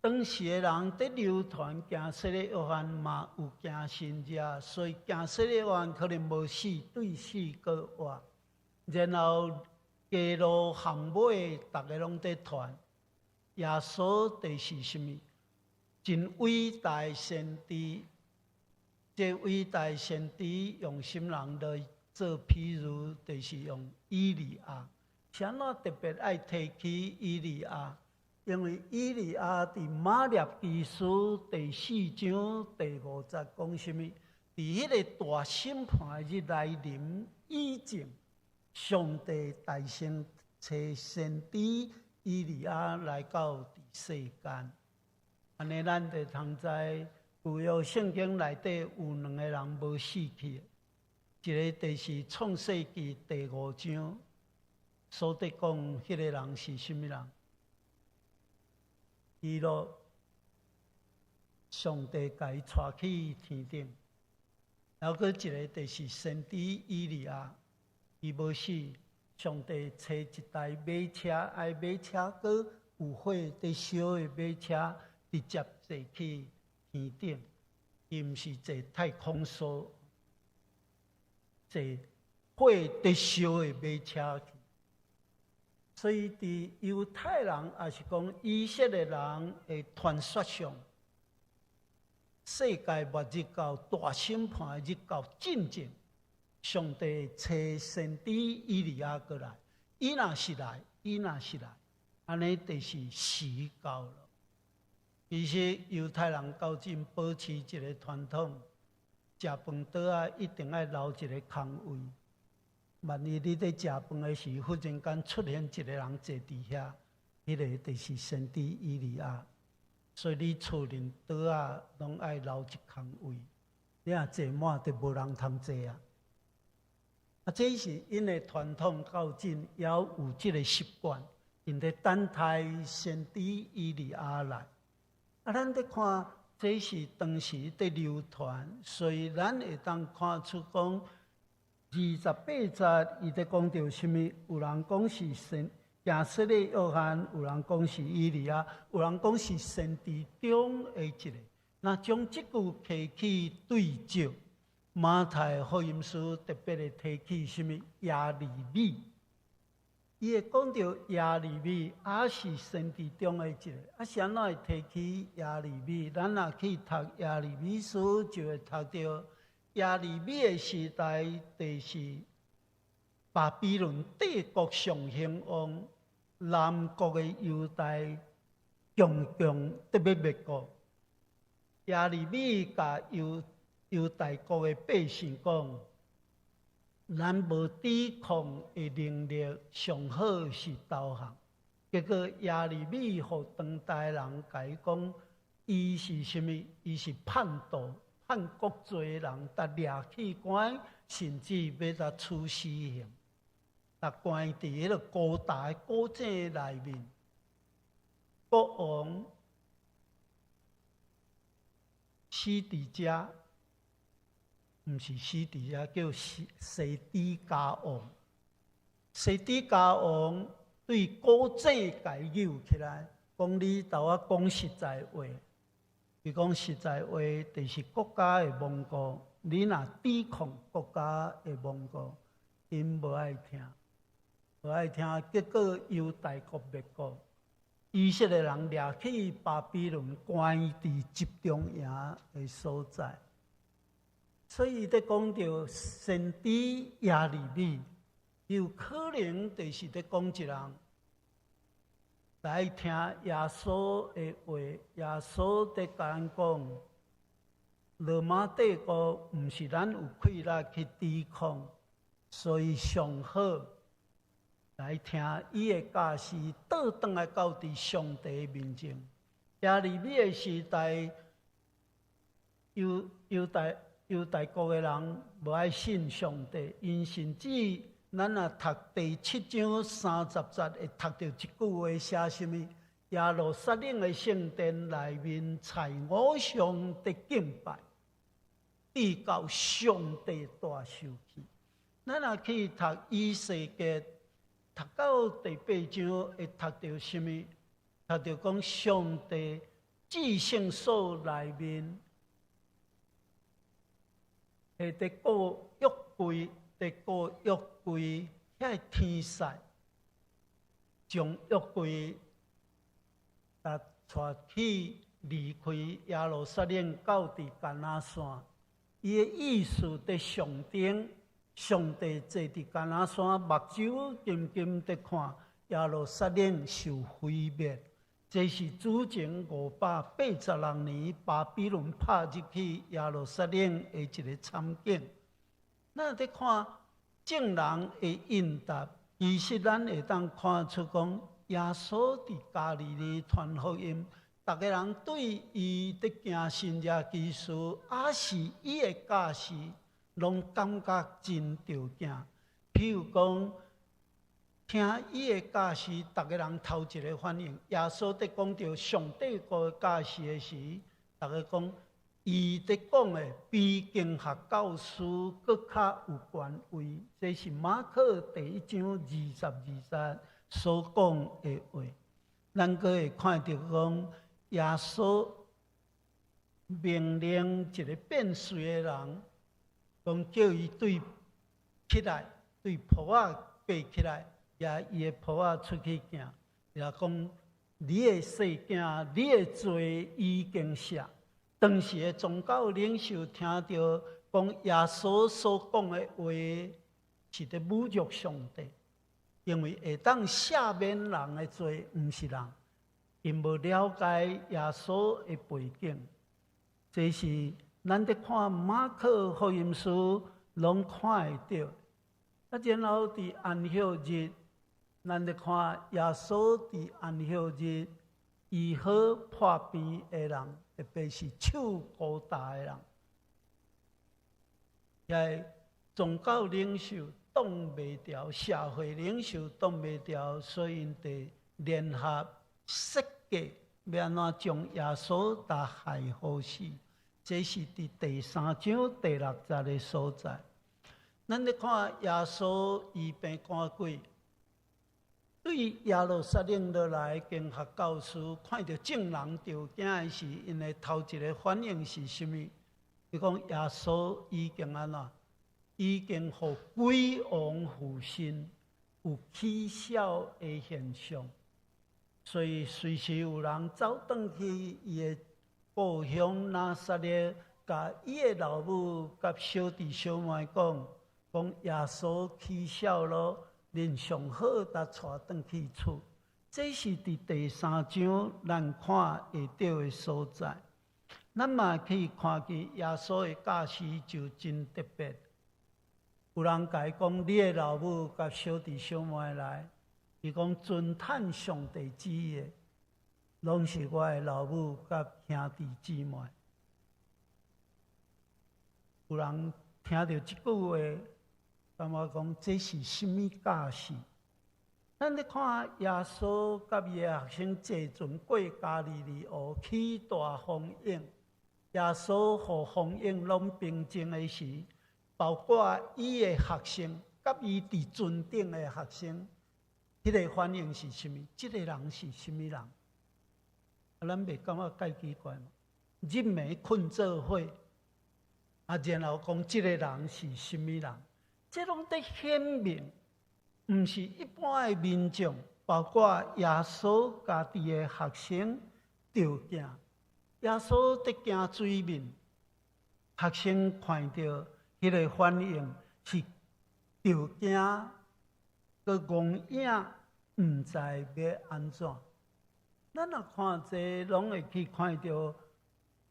當時的人佇流傳驚洗禮約翰嘛有行神跡，所以驚洗禮約翰可能無死，對死閣活。然後街路巷尾，逐家攏佇傳耶穌就是啥物？真偉大先知，這偉大先知用啥物人來做譬喻，就是用以利亞。啥物特別愛提起以利亞？因為以利亞佇馬拉基書第四章第五節講啥物？佇彼个大審判日來臨以前，上帝大先差先知以利亞來到佇世間。按呢，咱就通知舊約聖經內底有兩個人無死去，一个就是創世記第五章所佇講，彼個人是啥物人？以諾，上帝共伊帶去天頂，然後閣一个就是先知以利亞，伊無死，上帝差一台馬車，愛馬車閣有火佇燒的馬車，直接坐去天頂。伊毋是坐太空梭，坐火佇燒的馬車去。所以，佇猶太人，抑是講以色列人的傳說上，世界末日到大審判日到進前，上帝差先知以利亞過來，伊若是來，伊若是來，按呢就是時到了。其實猶太人到今保持一个傳統，食飯桌仔一定愛留一个空位。萬一你佇食飯的時，忽然間出現一个人坐佇遐，彼个就是先知以利亞。所以你厝內桌仔攏愛留一空位，你若坐滿就無人通坐啊。啊，這是𪜶的傳統，到今猶有這个習慣，𪜶佇等待先知以利亞來。啊，咱佇看，這是當時佇流傳，所以咱會當看出講，28節，伊佇講著啥物？有人講是先行洗禮約翰，有人講是以利亞，有人講是先知中的一个。若將這句提去對照，馬太福音書特別的提起啥物？耶利米，伊會講著耶利米也是先知中的一个。啊，是按怎會提起耶利米？咱若去讀耶利米書，就會讀著耶利米的時代，就是巴比倫帝國上興旺，南國的猶大強強得欲滅國。耶利米共猶大國的百姓講：咱無抵抗的能力，上好是投降。結果耶利米予當代人共伊講，伊是啥物？伊是叛徒、叛國罪的人，共掠去關，甚至欲共處死刑，共關佇彼个高大的古井內面。國王西底家，毋是西底家，叫西底家王。西底家王對古井共伊揪起來，講你豆我講實在話。伊講實在話，就是國家會亡國。你若抵抗國家會亡國，𪜶無愛聽，無愛聽，結果猶大國滅國。以色列人掠去巴比倫，關佇集中營的所在。所以，佇講著先知耶利米，有可能就是佇講一人來聽耶穌的話。耶穌佇共咱講，羅馬帝國毋是咱有氣力去抵抗，所以上好來聽伊的教示，倒轉來到佇上帝面前。耶利米的時代，猶大國的人無愛信上帝，𪜶甚至咱若讀第七章三十節，會讀著一句話，寫啥物？耶路撒冷的聖殿內面，採偶像佇敬拜，直到上帝大受氣。咱若去讀以西結，讀到第八章，會讀著啥物？讀著講上帝至聖所內面，會佇顧約櫃，佇顧約櫃遐天使，將約櫃共帶去離開耶路撒冷到佇迦拿山。伊的意思佇象徵上帝坐佇迦拿山，目睭金金佇看耶路撒冷受毀滅。這是主前586年巴比倫拍入去耶路撒冷的一个慘景。咱佇看眾人的應答，其實咱會當看出講，耶穌佇加利利傳福音，逐个人對伊佇行神蹟奇事，抑是伊的教示，攏感覺真著驚。譬如講，聽伊的教示，逐个人頭一个反應。耶穌佇講著上帝國的教示的時，逐个講伊佇講的比經學教師閣較有權威，這是馬可第一章22節所講的話。咱閣會看著講，耶穌命令一個變綏的人，講叫伊對起來，對鋪仔爬起來，舉伊的鋪仔出去行。也講你的細囝，你的罪已經赦。當時的宗教領袖聽著講耶穌所講的話，是佇侮辱上帝，因為會當赦免人的罪，毋是人，𪜶無了解耶穌的背景。這是咱佇看馬可福音書攏看會著。啊，然後佇安息日，咱佇看耶穌佇安息日醫好破病的人，特別是手孤焦的人，遐宗教領袖擋袂牢，社會領袖擋袂牢，所以𪜶佇聯合設計，欲按怎將耶穌共害予死。這是佇第三章第六節的所在。咱咧看耶穌醫病趕鬼，對耶路撒冷落來經學教師，看著眾人著驚的時，𪜶的頭一个反應是啥物？伊講耶穌已經按怎？已經予鬼王附身，有起痟的現象。所以隨時有人走轉去伊的故鄉拿撒勒，共伊的老母佮小弟小妹講，講耶穌起痟咯，恁上好共帶轉去厝。這是佇第三章咱看會著的所在。咱嘛去看見耶穌的教示就真特別。有人共伊講，你的老母佮小弟小妹來，伊講遵趁上帝旨意的，攏是我的老母佮兄弟姊妹。有人聽著這句話，感覺講這是啥物教示？咱咧看耶穌佮伊的學生坐船過加利利湖，起大風湧。耶穌予風湧攏平靜的時，包括伊的學生，佮伊佇船頂的學生，彼個反應是啥物？這個人是啥物人？啊，咱袂感覺蓋奇怪嗎？入暝睏做伙，啊，然後講這個人是啥物人？這攏佇顯明，毋是一般的民眾，包括耶穌家己的學生，著驚。耶穌佇行水面，學生看著彼個反應是著驚，閣戇影，毋知欲按怎。咱若看這，攏會去看著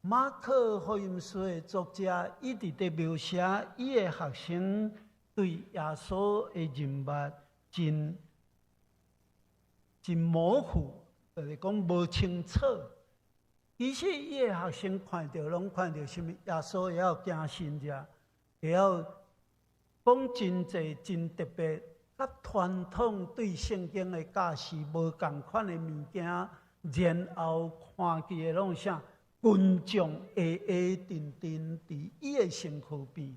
馬可福音書的作者，一直佇描寫伊的學生對耶穌的認捌真真模糊，就是講無清楚。其實伊的學生看著攏看著啥物？耶穌會曉行神跡，會曉講真濟真特別，佮傳統對聖經的教示無仝款的物件，然後看見的攏啥？群眾會會陣陣佇伊的身軀邊。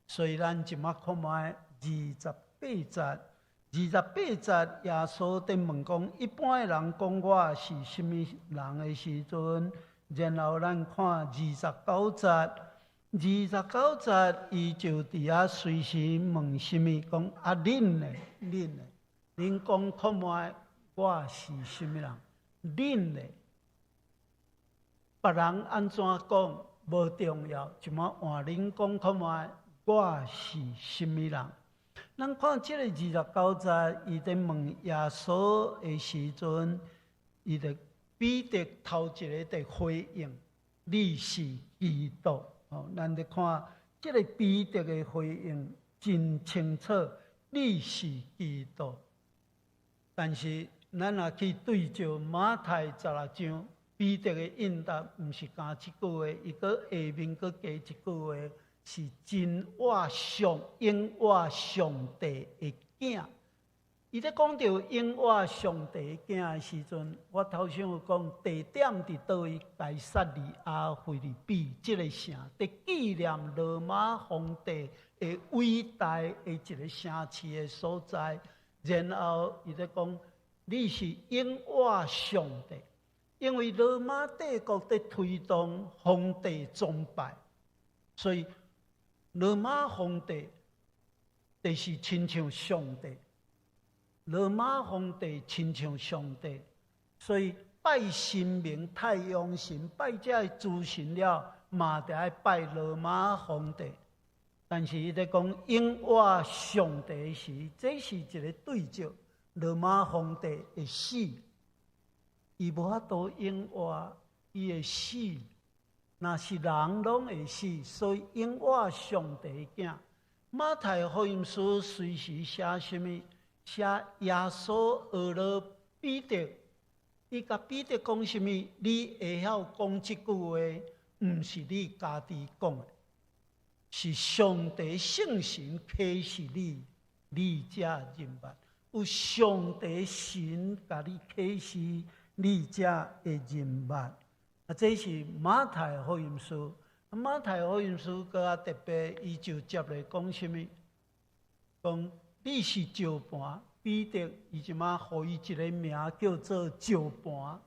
所以咱這馬看覓二十八節，二十八節耶穌佇問講，一般的人講我是啥物人的時陣，然後咱看二十九節，二十九節伊就佇遐隨時問啥物，講啊恁呢？恁呢？恁講看覓我是啥物人？恁呢？別人按怎講無重要，這馬換恁講看覓我是啥物人？咱看這個二十九節，伊佇問耶穌的時陣，伊就彼得頭一个佇回應：你是基督。哦，咱佇看這個彼得的回應真清楚，你是基督。但是咱若去對照馬太十六章，彼得的應答毋是干這句話，伊閣下面閣加一句話，是真活上永活上帝的囝。伊咧講著永活上帝囝的時陣，我頭先有講地點佇佗位？該撒利亞腓立比這个城，佇紀念羅馬皇帝的偉大的一个城市的所在。然後伊咧講，你是永活上帝，因為羅馬帝國佇推動皇帝崇拜，所以羅馬皇帝就是親像上帝。羅馬皇帝親像上帝，所以拜神明、太陽神、拜這个諸神了，嘛著愛拜羅馬皇帝。但是伊咧講永活上帝時，這是一个對照。羅馬皇帝會死，伊無法度永活，伊會死。若是人攏會死，所以永活上帝囝。馬太福音書隨時寫啥物？寫耶穌學了彼得，伊共彼得講啥物？你會曉講這句話，毋是你家己講的，是上帝聖神啟示你，你才認捌。有上帝神共你啟示，你才會認捌。啊，這是馬太福音書。馬太福音書閣較特別，伊就接來講啥物？講你是石盤，彼得伊這馬予伊一个名叫做石盤。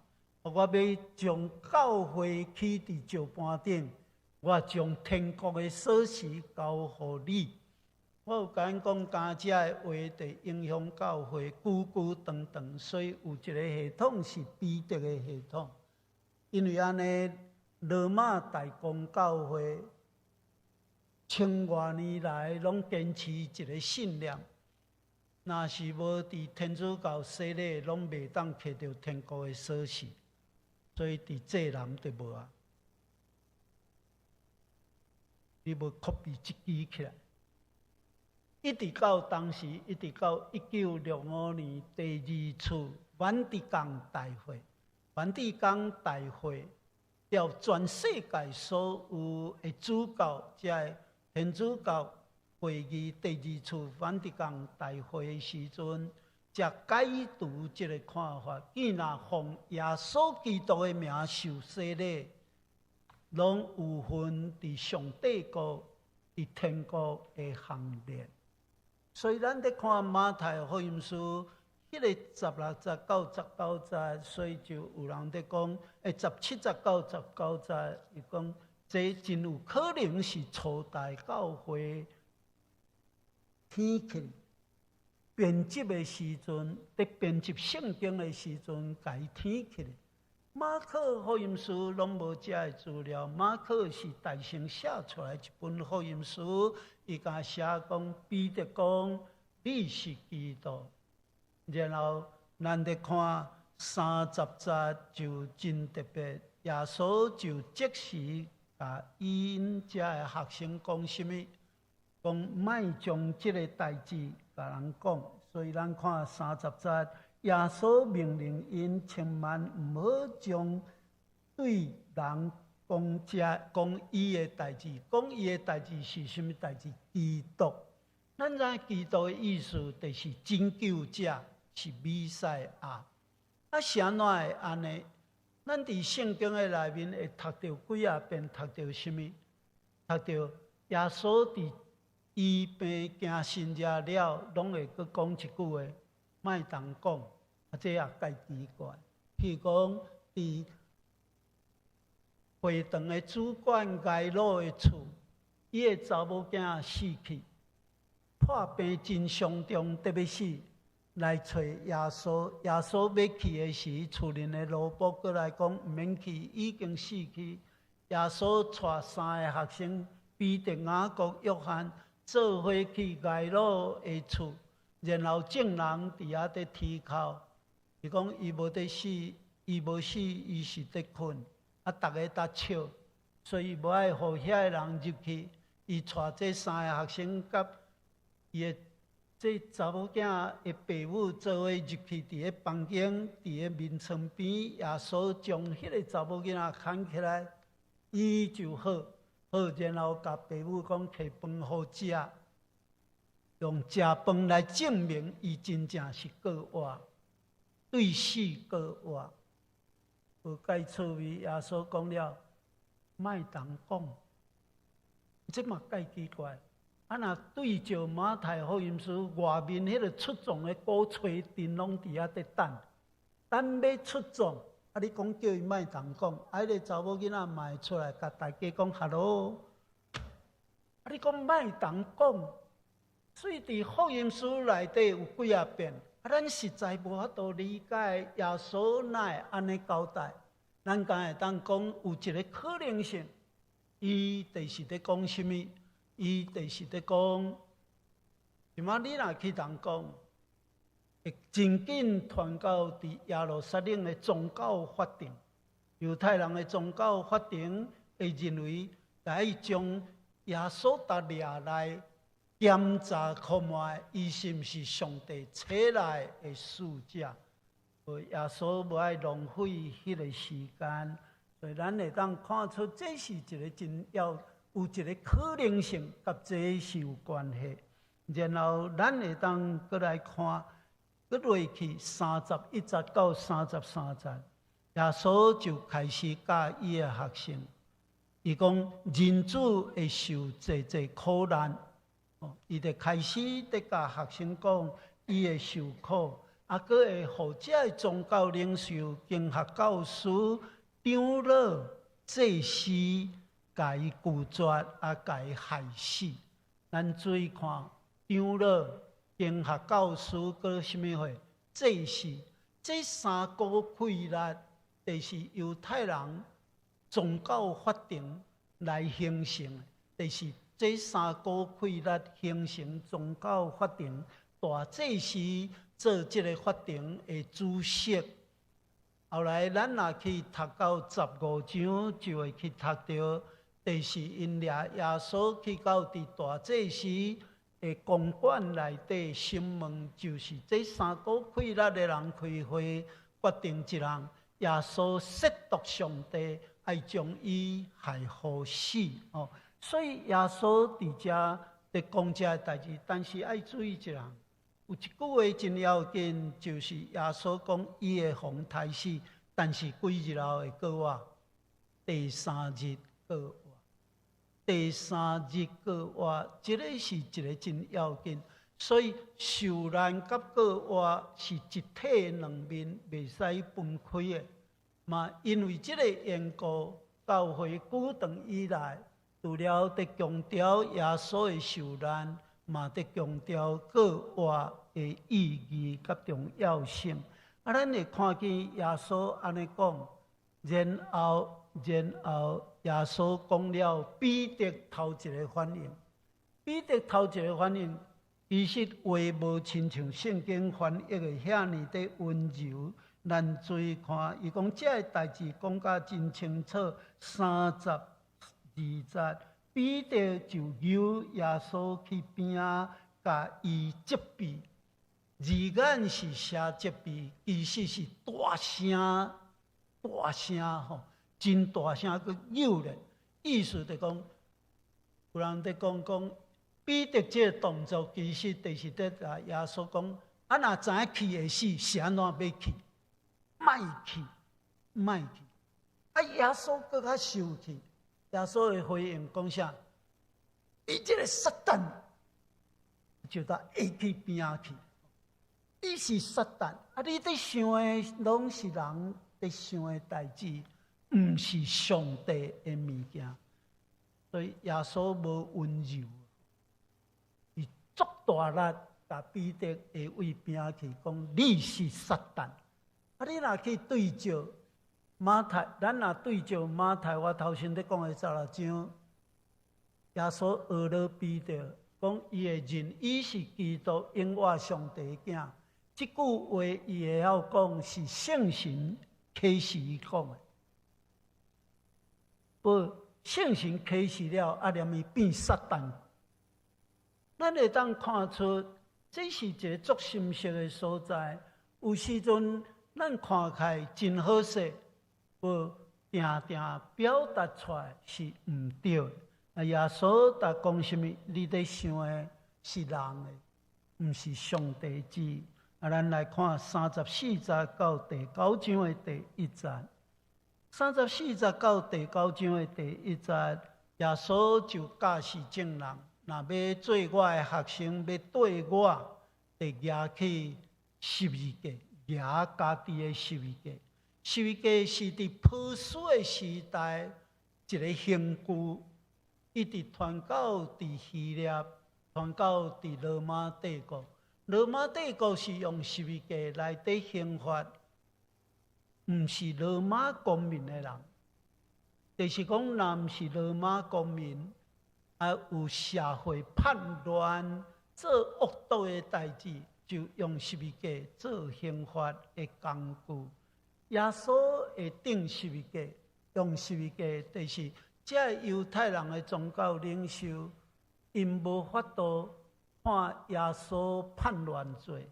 我欲將教會起佇石盤頂，我將天國的鎖匙交予你。我有共𪜶講，敢這个話題影響教會久久長長，所以有一个系統是彼得的系統。因為按呢，羅馬大公教會千外年來攏堅持一个信念：若是無佇天主教洗禮，攏袂當摕著天國的鎖匙。所以佇濟南就無啊。你無 copy 一支起來，一直到當時，一直到1965年第二次梵蒂岡大會，梵蒂岡大會調全世界所有的主教，這个天主教會議第二次梵蒂岡大會的時陣，才解除這个看法。既若奉耶穌基督的名受洗禮，攏有份佇上帝國、佇天國的行列。所以咱佇看馬太福音書，彼个16節到19節，所以就有人佇講，17節到19節，伊講這真有可能是初代教會天起編輯的時陣，佇編輯聖經的時陣，共伊添起來。馬可福音書攏無這个資料，馬可是大先寫出來一本福音書，伊共寫講彼得講你是基督，然後咱佇看30節就真特別，耶穌就即時共𪜶遮个學生講啥物？講莫將這个代誌共人講，所以咱看三十節。耶穌命令𪜶千萬毋好將對人講這講伊的代誌，講伊的代誌是啥物代誌？基督。咱知基督的意思就是拯救者，是彌賽亞。啊，是按怎會按呢？咱佇聖經的內面會讀著幾仔遍，讀著啥物？讀著耶穌佇醫病行神跡了，攏會閣講一句話，莫通講。啊，這也介奇怪。譬如講，佇會堂的主管該魯的厝，伊的查某囝死去，破病真傷重，得欲死，來揣耶穌。耶穌欲去的時，厝裡的奴僕過來講，毋免去，已經死去。耶穌帶三个學生彼得、雅各、約翰，做伙去該魯的厝，然後眾人佇遐佇啼哭。伊講伊無佇死，伊無死，伊是佇睏。啊，逐家佇笑，所以無愛予遐个人入去。伊帶這三个學生佮伊的這查某囝的爸母做伙入去，佇个房間，佇个眠床邊，耶穌將彼个查某囡仔牽起來，伊就好，好，然後共爸母講提飯予食。用食飯來證明伊真正是過活，對死過活。無蓋趣味，耶穌講了，莫通講，這嘛蓋奇怪。啊，若對照馬太福音書外面彼個出葬的鼓吹陣攏佇遐佇等，等欲出葬。啊，你講叫伊莫通講，啊，彼個查某囡仔嘛會出來共大家講 hello。啊，你講莫通講，所以佇福音書內底有幾仔遍，啊，咱實在無法度理解耶穌哪會按呢交代。咱敢會當講有一個可能性，伊就是佇講啥物？伊就是佇講，這馬你若去通講，會真緊傳到佇耶路撒冷的宗教法庭，猶太人的宗教法庭會認為來將耶穌共掠來檢查看覓，伊是毋是上帝差來的使者？耶穌無愛浪費彼個時間，所以咱會當看出這是一個真要有一個可能性，佮這是有關係。然後咱會當閣來看，閣落去31節到33節，耶穌就開始教伊的學生，伊講人子會受濟濟苦難，伊就開始佇共學生講，伊會受苦。啊，閣會予這个宗教領袖、經學教師、長老、祭司，共伊拒絕，啊，共伊害死。咱注意看，長老、經學教師，閣啥物貨？祭司，這三股勢力，就是猶太人宗教法庭來形成的，就是這三股勢力形成宗教法庭，大祭司做這个法庭的主席。後來咱若去讀到15章，就會去讀著，就是𪜶掠耶穌去到佇大祭司的公館內底審問，就是這三股勢力的人開會決定一人，耶穌褻瀆上帝，愛將伊害予死。哦，所以耶穌佇遮佇講這个代誌，但是愛注意一項。有一句話真要緊，就是耶穌講伊會予人刣死，但是幾日後會過活？第三日過活。第三日過活，這个是一个真要緊。所以受難佮過活是一體兩面，袂使分開的。嘛，因為這个緣故，教會古長以來，除了佇強調耶穌的受難，嘛佇強調過活的意義佮重要性。啊，咱會看見耶穌按呢講，然後耶穌講了，彼得頭一个反應，彼得頭一个反應，其實話無親像聖經翻譯的遐爾的溫柔。咱注意看，伊講這个代誌講甲真清楚，32節。彼得就揪耶穌去邊仔，共伊責備。字眼是寫責備，其實是大聲、大聲吼，真大聲去揪咧。意思就講，有人佇講講，彼得這个動作其實就是佇共耶穌講：啊，若知影去會死，是按怎欲去？莫去，莫去。啊，耶穌閣較生氣。耶穌的回應講啥？你這个撒旦，就共下去邊仔去。你是撒旦，啊！你佇想的攏是人佇想的代誌，毋是上帝的物件。所以耶穌無溫柔，伊足大力，共彼得下位邊仔去，講你是撒旦。啊！你若去對照馬太，咱若對照馬太，我頭先咧講的16章，耶穌呵咾彼得，講伊會認伊是基督，永活上帝的囝。這句話伊會曉講是聖神啟示伊講的。無聖神啟示了，啊，連伊變撒旦。咱會當看出，這是一个足深色的所在。有時陣咱看起來真好勢，無定定表達出來是毋對的。啊，耶穌佇講啥物？你佇想的是人的。毋是上帝旨意。啊，咱來看三十四節到第九章的第一節。三十四節到第九章的第一節，耶穌就教示眾人，若欲做我的學生，欲綴我，得舉起十字架，舉家己的十字架。十字架是佇波斯的時代一个刑具，一直傳到佇希臘，傳到佇羅馬帝國。羅馬帝國是用十字架來佇刑罰，毋是羅馬公民的人，就是講，若毋是羅馬公民，啊有社會叛亂、做惡毒的代誌，就用十字架做刑罰的工具。耶穌會釘十字架，用十字架，就是這猶太人的宗教領袖，𪜶無法度判耶穌叛亂罪，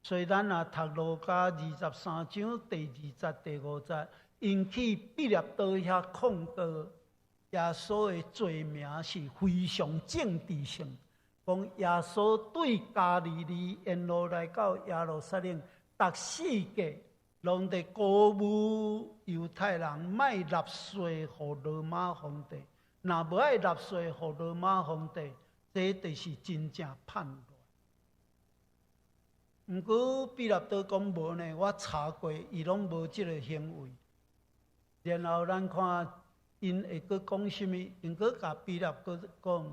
所以咱若讀路加二十三章第二節、第五節，𪜶去彼拉多遐控告耶穌的罪名是非常政治性，講耶穌對加利利沿路來到耶路撒冷，逐四界攏佇鼓舞猶太人莫納稅予羅馬皇帝，若無愛納稅予羅馬皇帝，這就是真正叛亂。毋過彼拉多講無呢，我查過，伊攏無這个行為。然後咱看，𪜶會閣講啥物？𪜶閣共彼拉多講：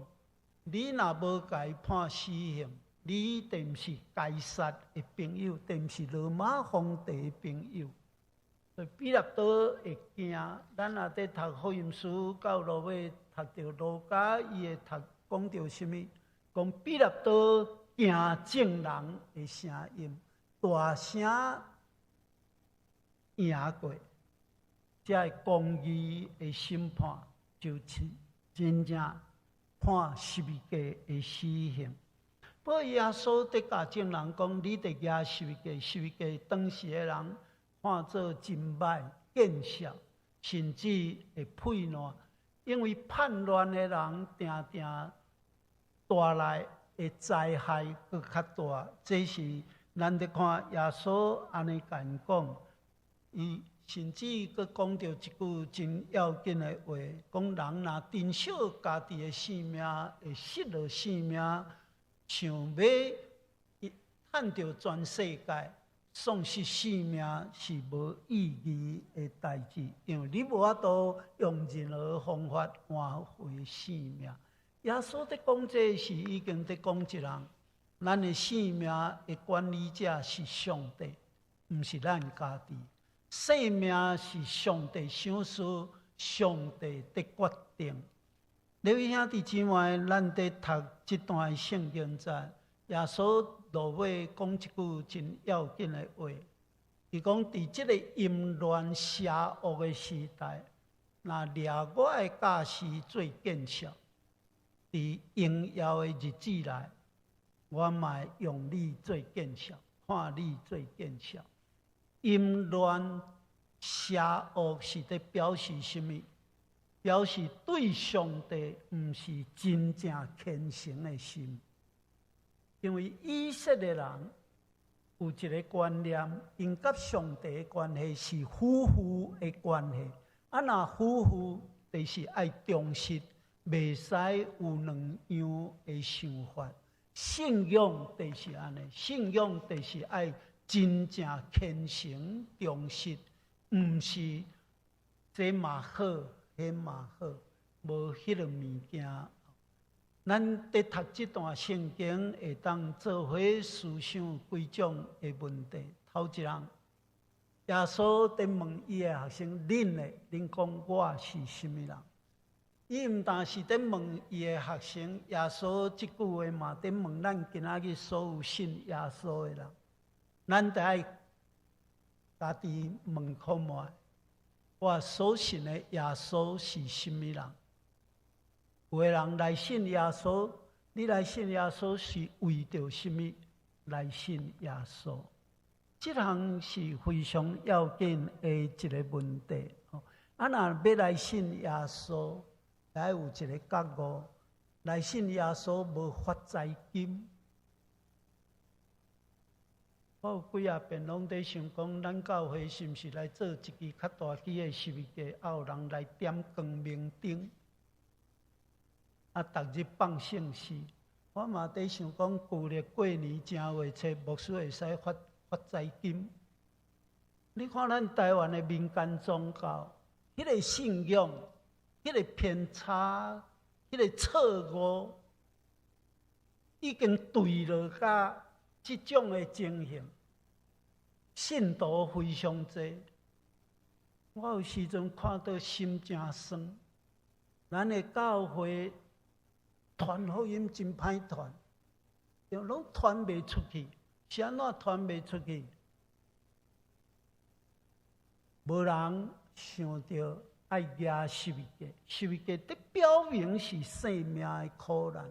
你若無共伊判死刑，你就毋是該撒的朋友，就毋是羅馬皇帝的朋友。所以彼拉多會驚。咱若佇讀福音書到落尾讀著路加，伊會讀講著啥物？講彼拉多驚眾人的聲音，大聲贏過，這个公義的審判就真真正判十字架的死刑。不過耶穌佇共眾人講，你得舉十字架，十字架當時的人看做真歹見笑，甚至會呸爛，因為叛亂的人定定帶來的災害閣較大。這是咱佇看耶穌按呢共𪜶講，伊甚至閣講著一句真要緊的話，講人若珍惜家己的性命，會失落性命；想欲趁著全世界，喪失性命是無意義的代誌，因為你無法度用任何方法換回性命。耶穌佇講這是已經佇講一人，咱的性命的管理者是上帝，毋是咱家己。生命是上帝賞賜，上帝佇決定。各位兄弟姊妹，咱佇讀這段聖經節，耶穌落尾講一句真要緊的話，伊講佇這个淫亂邪惡的時代，若掠我的教示做見笑，佇榮耀的日子內，我嘛會用你做見笑，看你做見笑。淫亂邪惡是佇表示啥物？表示對上帝毋是真正虔誠的心。因為以色列人有一个觀念，𪜶佮上帝的關係是夫婦的關係。啊，若夫婦就是愛忠實，袂使有兩樣的想法。信仰就是按呢，信仰就是愛真正虔誠忠實，毋是這嘛好，彼嘛好，無彼个物件。咱佇讀這段聖經，會當做伙思想幾種的問題。頭一項，耶穌佇問伊的學生：恁呢？恁講我是啥物人？伊毋但是佇問伊的學生，耶穌這句話嘛佇問咱今仔日所有信耶穌的人。咱得愛家己問看覓，我所信的耶穌是啥物人？有的人來信耶穌，你來信耶穌是為著啥物來信耶穌？這項是非常要緊的一个問題。啊，若欲來信耶穌，愛有一个覺悟，來信耶穌無發財金。我有幾仔遍攏佇想講，咱教會是毋是來做一支較大支的十字架，啊有人來點光明燈，啊，逐日放聖詩。我嘛佇想講，舊曆過年正月初，牧師會使發發財金。你看咱台灣的民間宗教，彼個信仰，彼個偏差，彼個錯誤，已經墜落甲這種的情形，信徒非常濟。我有時陣看到心誠酸。咱的教會傳福音真歹傳，就攏傳袂出去。是按怎傳袂出去？無人想著愛舉十字架，十字架佇表明是生命的苦難。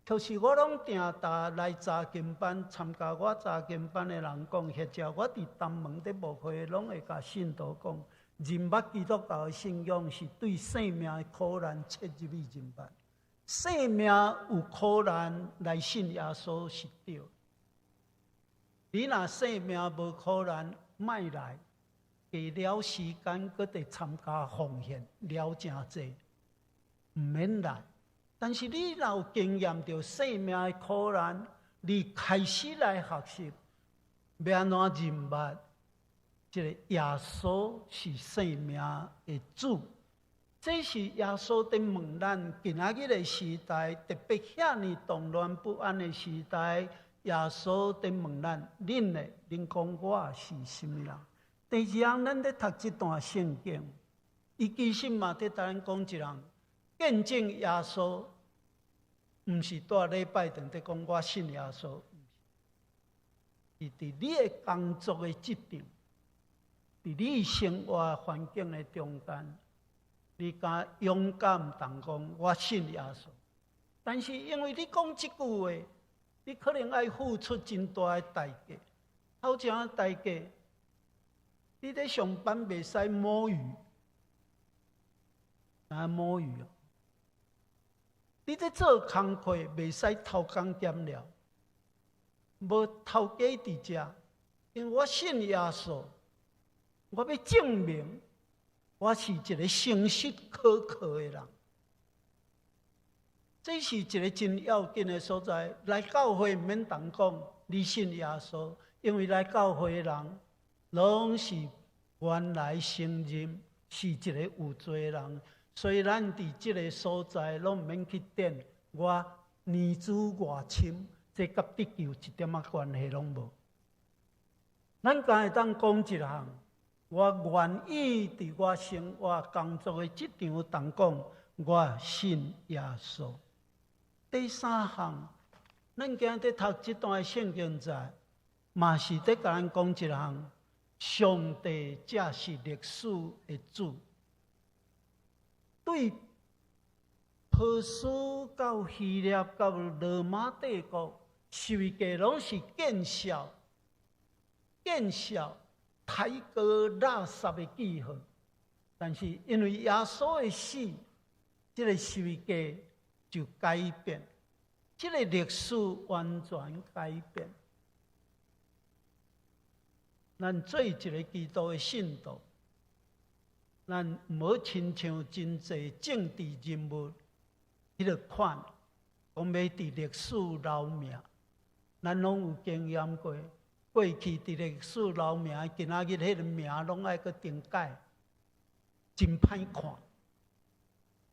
就是我攏定定來查經班參加我查經班的人講，或者我佇東門佇牧會，攏會共信徒講，認捌基督教的信仰是對生命的苦難切入去認捌。生命有苦難來信耶穌是對。你若生命無苦難，莫來，過了時間，閣得參加奉獻，了誠濟，毋免來。但是你若有經驗著生命的苦難，你開始來學習，欲按怎認捌這個耶穌是生命的主。這是耶穌佇問咱今仔日的時代，特別遐爾動亂不安的時代，耶穌佇問咱：恁呢？恁講我是啥物人？第二項，咱咧讀這段聖經，伊其實嘛佇共咱講一項。見證耶穌，毋是蹛禮拜堂佇講我信耶穌，是佇你的工作的職場，佇你生活環境的中間，你敢勇敢當講我信耶穌。但是因為你講這句話，你可能愛付出真大的代價。頭前代價，你咧上班袂使摸魚，啊摸魚哦。你咧做工課袂使偷工減料，無頭家佇遮，因為我信耶穌，我欲證明我是一個誠實可靠的人。這是一個真要緊的所在。來教會毋免當講你信耶穌，因為來教會的人攏是原來承認是一個有罪的人。所以咱佇這個所在攏毋免去踮我年資偌深，這佮得救一點仔關係攏無。咱敢會當講一項，我願意佇我生活工作的職場當講，我信耶穌。第三項，咱今日佇讀這段聖經節，嘛是佇共咱講一項，上帝才是歷史的主。對波斯到希臘到羅馬帝國，十字架攏是見笑、見笑、抬高垃圾的記號。但是因為耶穌的死，這個十字架就改變，這個歷史完全改變。咱做一個基督的信徒，咱毋好親像真濟政治人物彼個款，講欲佇歷史留名。咱攏有經驗過，過去佇歷史留名，今仔日彼個名攏愛閣重改，真歹看。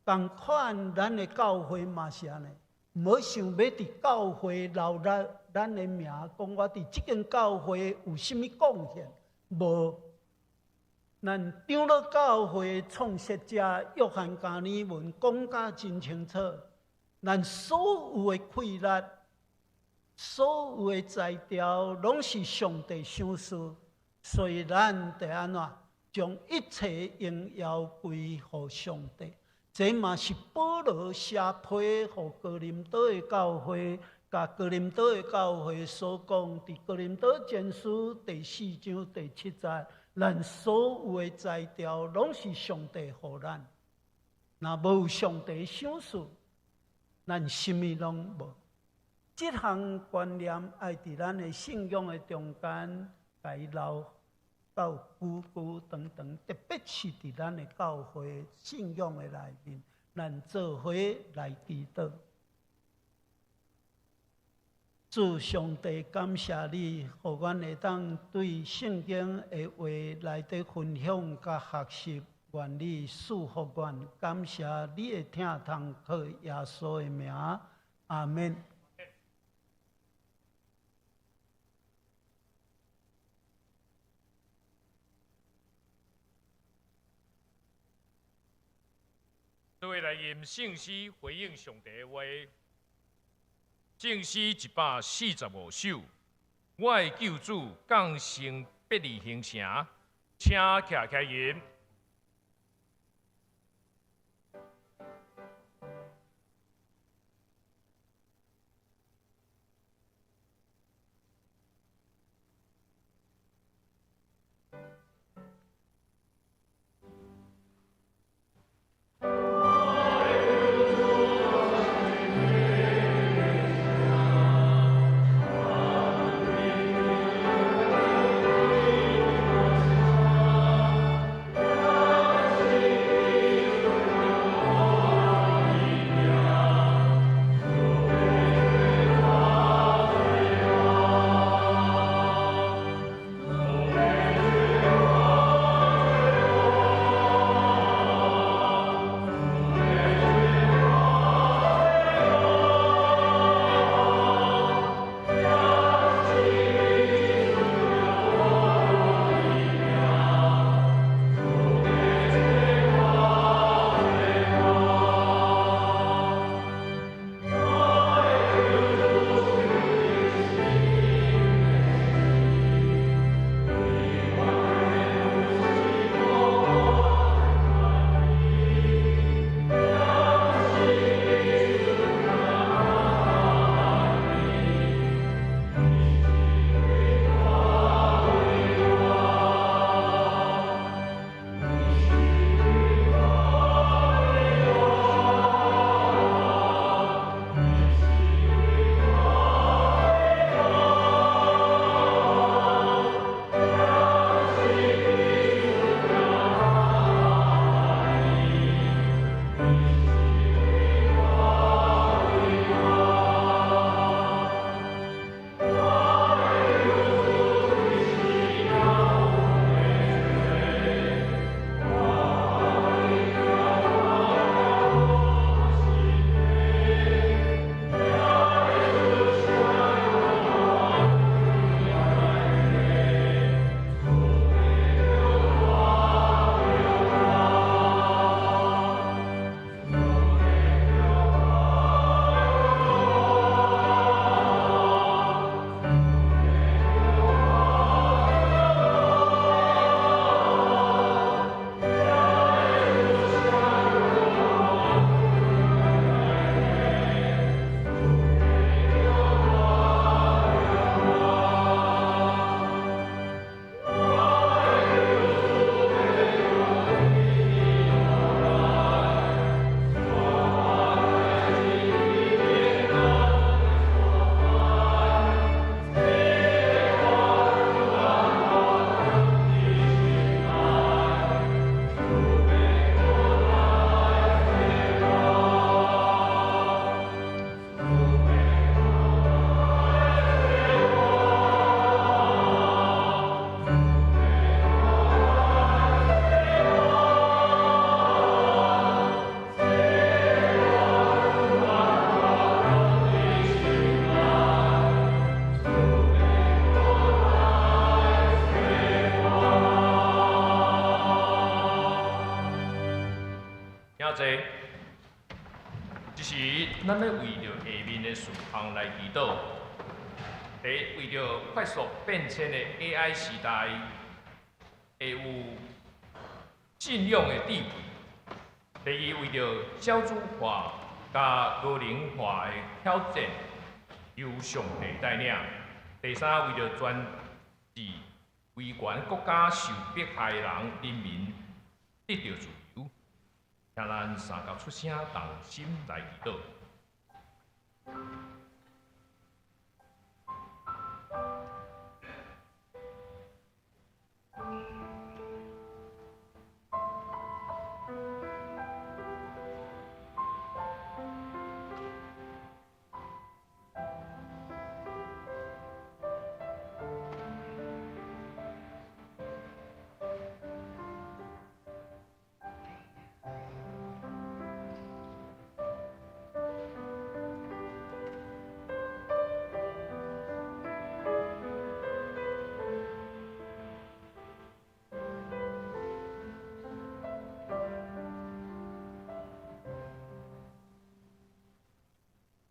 仝款，咱的教會嘛是按呢，毋好想欲佇教會留咱咱的名，講我佇這間教會有啥物貢獻，無。咱長老教會創設者約翰加爾文講甲真清楚，咱所有的氣力、所有的才調，攏是上帝賞賜，所以咱得按怎將一切榮耀歸予上帝。這嘛是保羅寫批予哥林多的教會，共哥林多的教會所講，佇哥林多前書第四章第七節，咱所有的才調攏是上帝予咱，若無上帝賞賜，咱啥物攏無。這項觀念愛佇咱的信仰的中間，共伊留到久久長長，特別是佇咱的教會信仰的內面，咱做伙來祈禱。主上帝，感謝你，予阮會當對聖經的話來佇分享佮學習。願你賜福阮，感謝你的疼痛，靠耶穌的名，阿們。各位來吟聖詩回應上帝的話，聖詩145首，我的救主降生伯利恆城，請徛起來吟。這，這是咱欲為著下面的事項來祈禱。第一，為著快速變遷的 AI 時代，會有信仰的智慧。第二，為著少子化佮老齡化的挑戰，由上帝帶領。第三，為著專制威權國家受迫害的人人民得著自由，請咱三佮出聲同心來祈禱。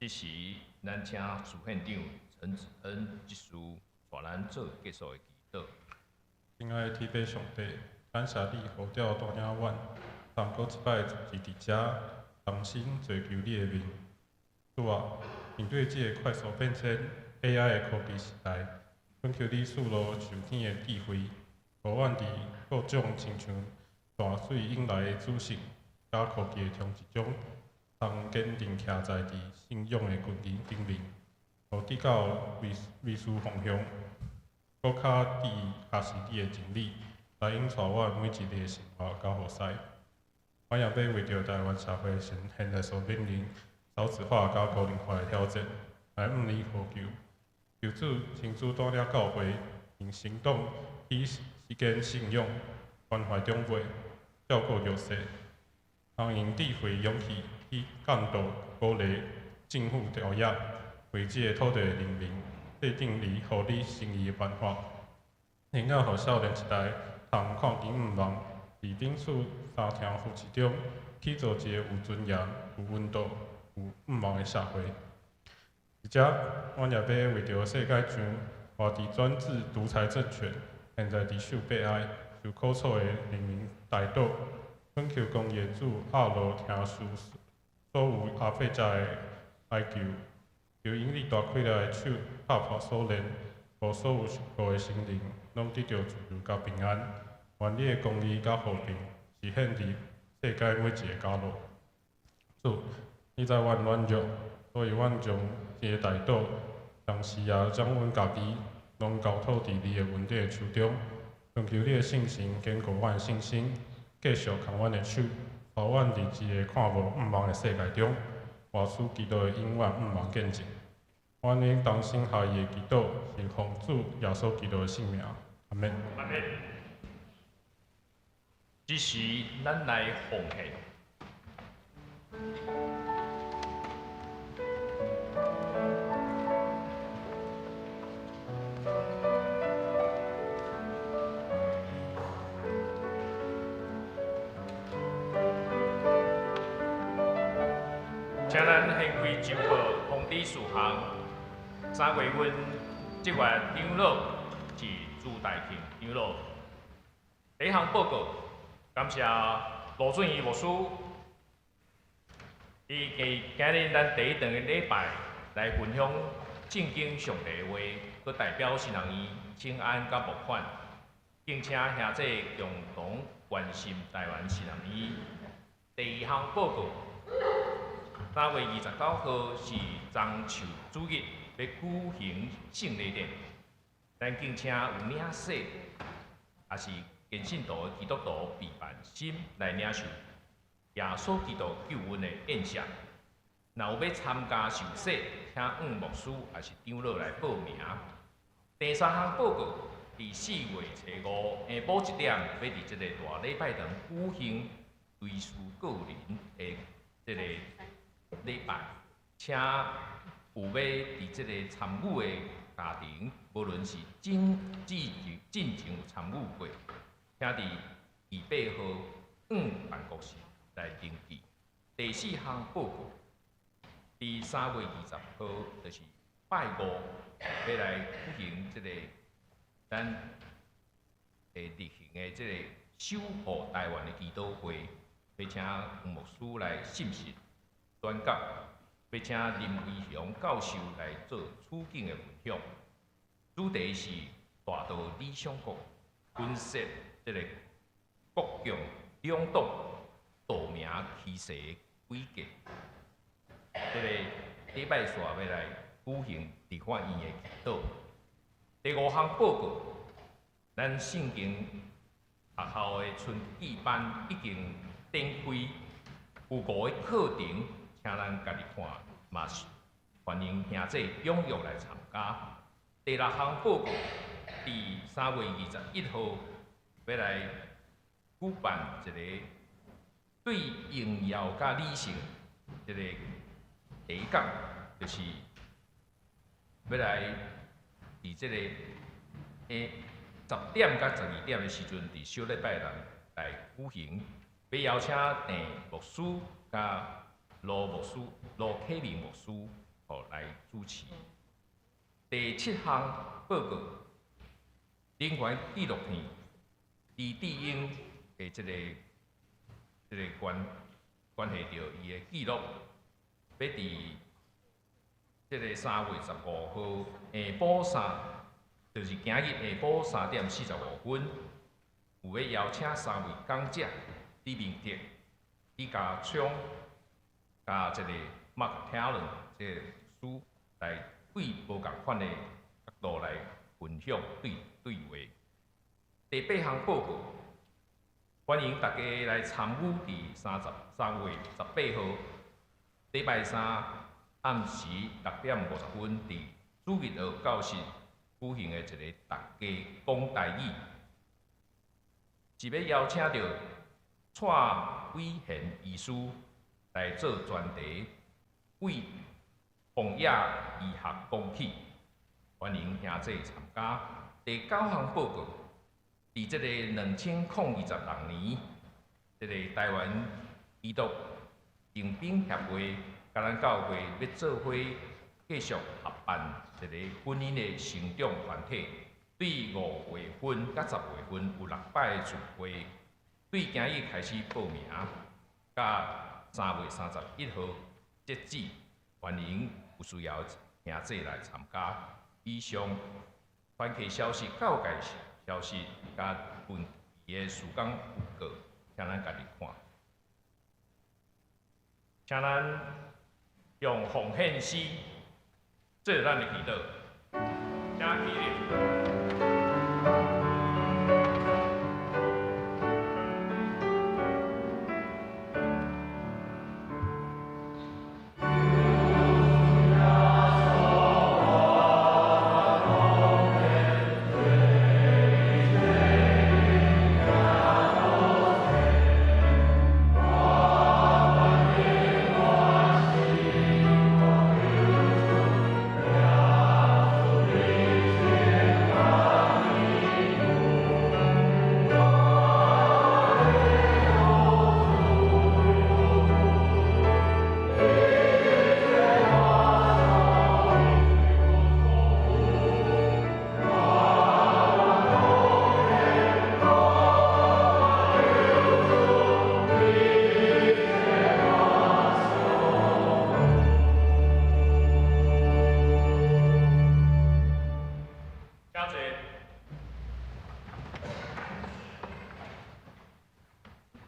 這時，咱請副縣長陳子恩執事帶咱做結束的祈禱。親愛的天父上帝，感謝你呼召帶領阮，通閣一擺聚集佇遮，同心追求你的面。主啊，面對這个快速變遷 AI 的科技時代，懇求你賜予屬天的智慧，予阮佇各種親像大水湧來的資訊佮科技的衝擊中，通堅定徛在佇信仰的根基頂面，予得到迷思方向，閣較致學習你的真理，來引帶阮每一日的生活佮服侍。阮也欲為著台灣社會現在所面臨少子化佮高齡化的挑戰，來向你呼求，求主親自帶領教會，用行動去實踐信仰，關懷長輩，照顧弱勢，通用智慧、勇氣去監督、鼓勵政府條約，為這个土地的人民制定你合你心意的辦法，然後予少年一代通看見向望，佇彼此相疼扶持中，去造一個有尊嚴、有溫度、有向望的社會。而且，阮也欲為著世界上活佇專制獨裁政權，現在佇受迫害、受苦楚的人民代禱，懇求公義的主阿羅聽受所有壓迫者的哀求，求用你大氣力的手拍破鎖鏈，予所有受苦的心靈攏得著自由佮平安。願你的公義佮和平實現佇世界每一个角落。主，你知阮軟弱，所以阮將這個代禱，同時也將阮家己攏交託佇你的恩典的手中，懇求你的聖神堅固阮的信心，繼續牽阮的手，帶阮佇這个看無向望的世界中，活出基督的永遠向望見證。阮用同心合意的祈禱，是奉主耶穌基督的聖名。阿們。阿們。這時，咱來奉獻。請咱現開周報通知事項。3月份這月長老是朱大慶長老。第一項報告，感謝羅俊義牧師，伊今日咱第一頓的禮拜來分享聖經上帝的話，閣代表神學院請安佮募款，敬請兄弟共同關心台灣神學院。第二項報告，3月29號是樟樹主日，欲舉行聖禮典，咱敬請有領洗，抑是堅信徒的基督徒備辦心來領受耶穌基督救恩的宴席。若有欲參加受洗，請向牧師抑是長老來報名。第三項報告，佇4月初5下晡1點，欲佇這个大禮拜堂舉行追思個人的這个禮拜，請有欲佇這个參與的家庭，無論是進前有參與過，請佇28號向辦公室來登記。第四項報告，佇3月20號，就是拜五，欲來舉行這个咱會例行的這個守護台灣的祈禱會，欲請黃牧師來信息宣講，欲請林維雄教授來做處境的分享，主題是大道理想國，分析這个國共兩黨道明趨勢的軌跡。這个禮拜四欲來舉行立法院的祈禱。第五項報告，咱聖經學校的春季班已經展開，有5個課程，請咱家己看，嘛是歡迎兄弟踴躍來參加。第六項報告，佇3月21號欲來舉辦一个對榮耀佮理性這个第一講，就是欲來佇這个10點到12點的時陣，佇小禮拜六來舉行，欲邀請鄭牧師佮羅牧師、羅啟明牧師吼來主持。第七項報告，能源紀錄片李智英的這個關係著伊的記錄，欲佇這个3月15號下晡三，就是今日下晡3點45分，有欲邀請三位講者，李明哲、李家聰、佮這个 Mark Talon 這个師來對無仝款的角度來分享對話。第八項報告，歡迎大家來參與佇3月18號禮拜三暗時6點50分，佇主日學教室舉行的一个大家講台語，是欲邀請著蔡偉賢醫師來做專題，為荒野醫學講起，歡迎兄弟參加。第九項報告，佇這个2026年，這个台灣基督征兵協會佮咱教會欲做伙繼續合辦一個婚姻的成長團體，對5月份佮10月份有6擺的聚會，對今日開始報名，到3月31號截止，歡迎有需要的兄弟來參加。以上團契消息、教界消息，佮本期的事工報告，請咱家己看。請咱用奉獻詩做咱的祈禱，請起立。請坐。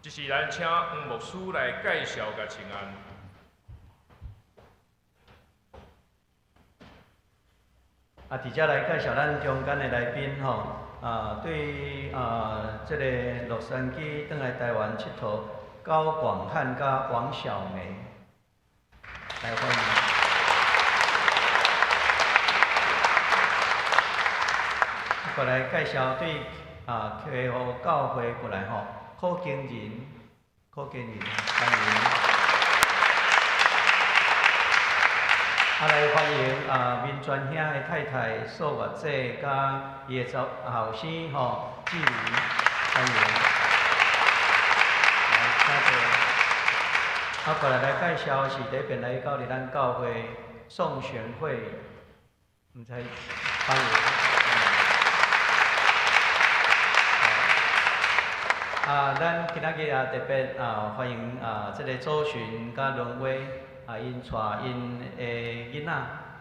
這是咱請黃牧師來介紹佮請安。啊，佇遮來介紹咱中間的來賓吼，啊，對啊，這個洛杉磯轉來台灣𨑨迌，高廣漢佮王小梅，來歡迎。過來介紹對啊，溪湖教會過來吼，柯經仁，柯經仁，歡迎。啊，來歡迎啊，民傳兄的太太素月姐佮伊的查後生吼，志明，歡迎。來，請坐。啊，過來來介紹是第一遍來到佇咱教會宋璇慧，毋知歡迎。啊，咱今仔日也特別啊歡迎啊，這个祖巡佮倫威啊，𪜶帶𪜶的囡仔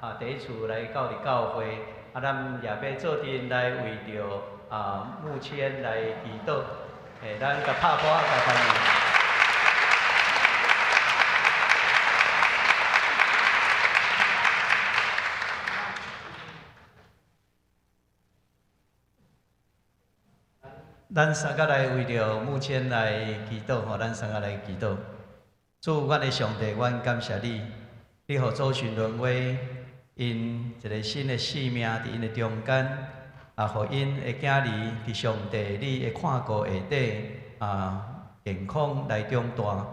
啊，第一次來到佇教會，啊，咱也欲做陣來為著啊牧千來祈禱，咱共拍鼓來歡迎。咱三个來為著牧千來祈禱吼，咱三个來祈禱。主，阮的上帝，阮感謝你，你予祖孫倫威𪜶一个新的生命佇𪜶的中間，也予𪜶的囝兒佇上帝你的看顧下底啊健康來長大。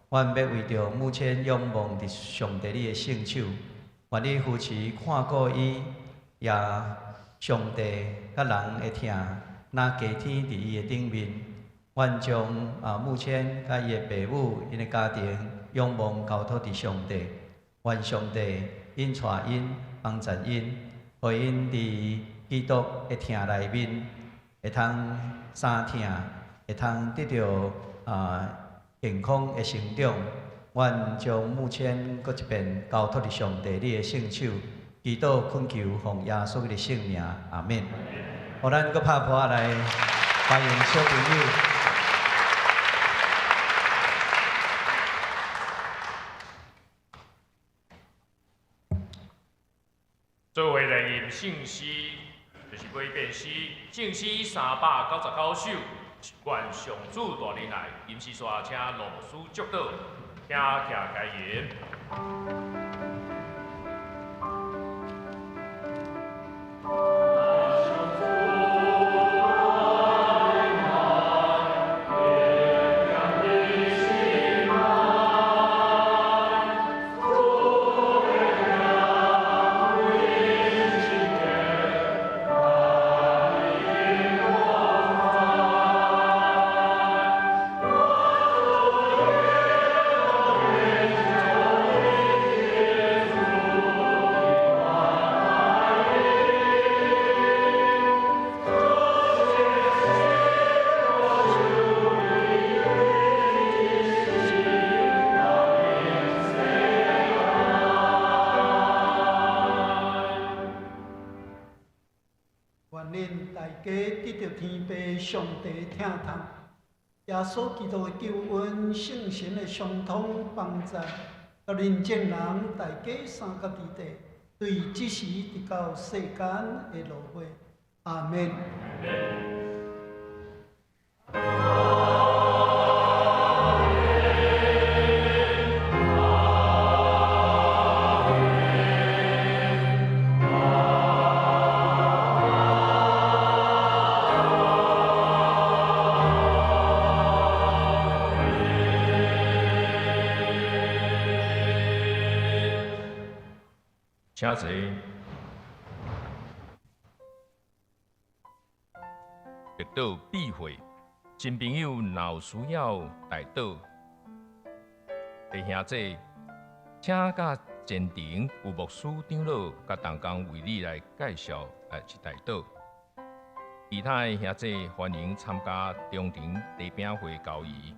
阮欲為著牧千仰望佇上帝你的聖手，願你扶持看顧伊，也上帝佮人的疼，若加添佇伊的頂面。阮將啊牧千佮伊的爸母、𪜶的家庭仰望交託佇上帝，願上帝引帶𪜶，幫助𪜶，予𪜶佇基督的疼內面，會通相疼，會通得著健康的成長。阮將母親閣一遍交託佇上帝你的聖手，祈禱懇求奉耶穌的聖名，阿們。予咱閣拍噗仔來歡迎小朋友。做伙來吟聖詩，就是改編詩，聖詩399首，願上主帶恁來，吟詩煞請老師祝禱，請徛開言。願恁大家得著天父上帝疼痛，耶穌基督的救恩，聖神的相通幫助，佮恁眾人大家相佮佇底，對這時直到世間的落尾。阿們。請坐。代禱避會，新朋友若有需要代禱，弟兄姊，請佮前庭有牧師長老佮同工為你來介紹來去代禱。其他的兄姊歡迎參加中庭茶餅會交誼。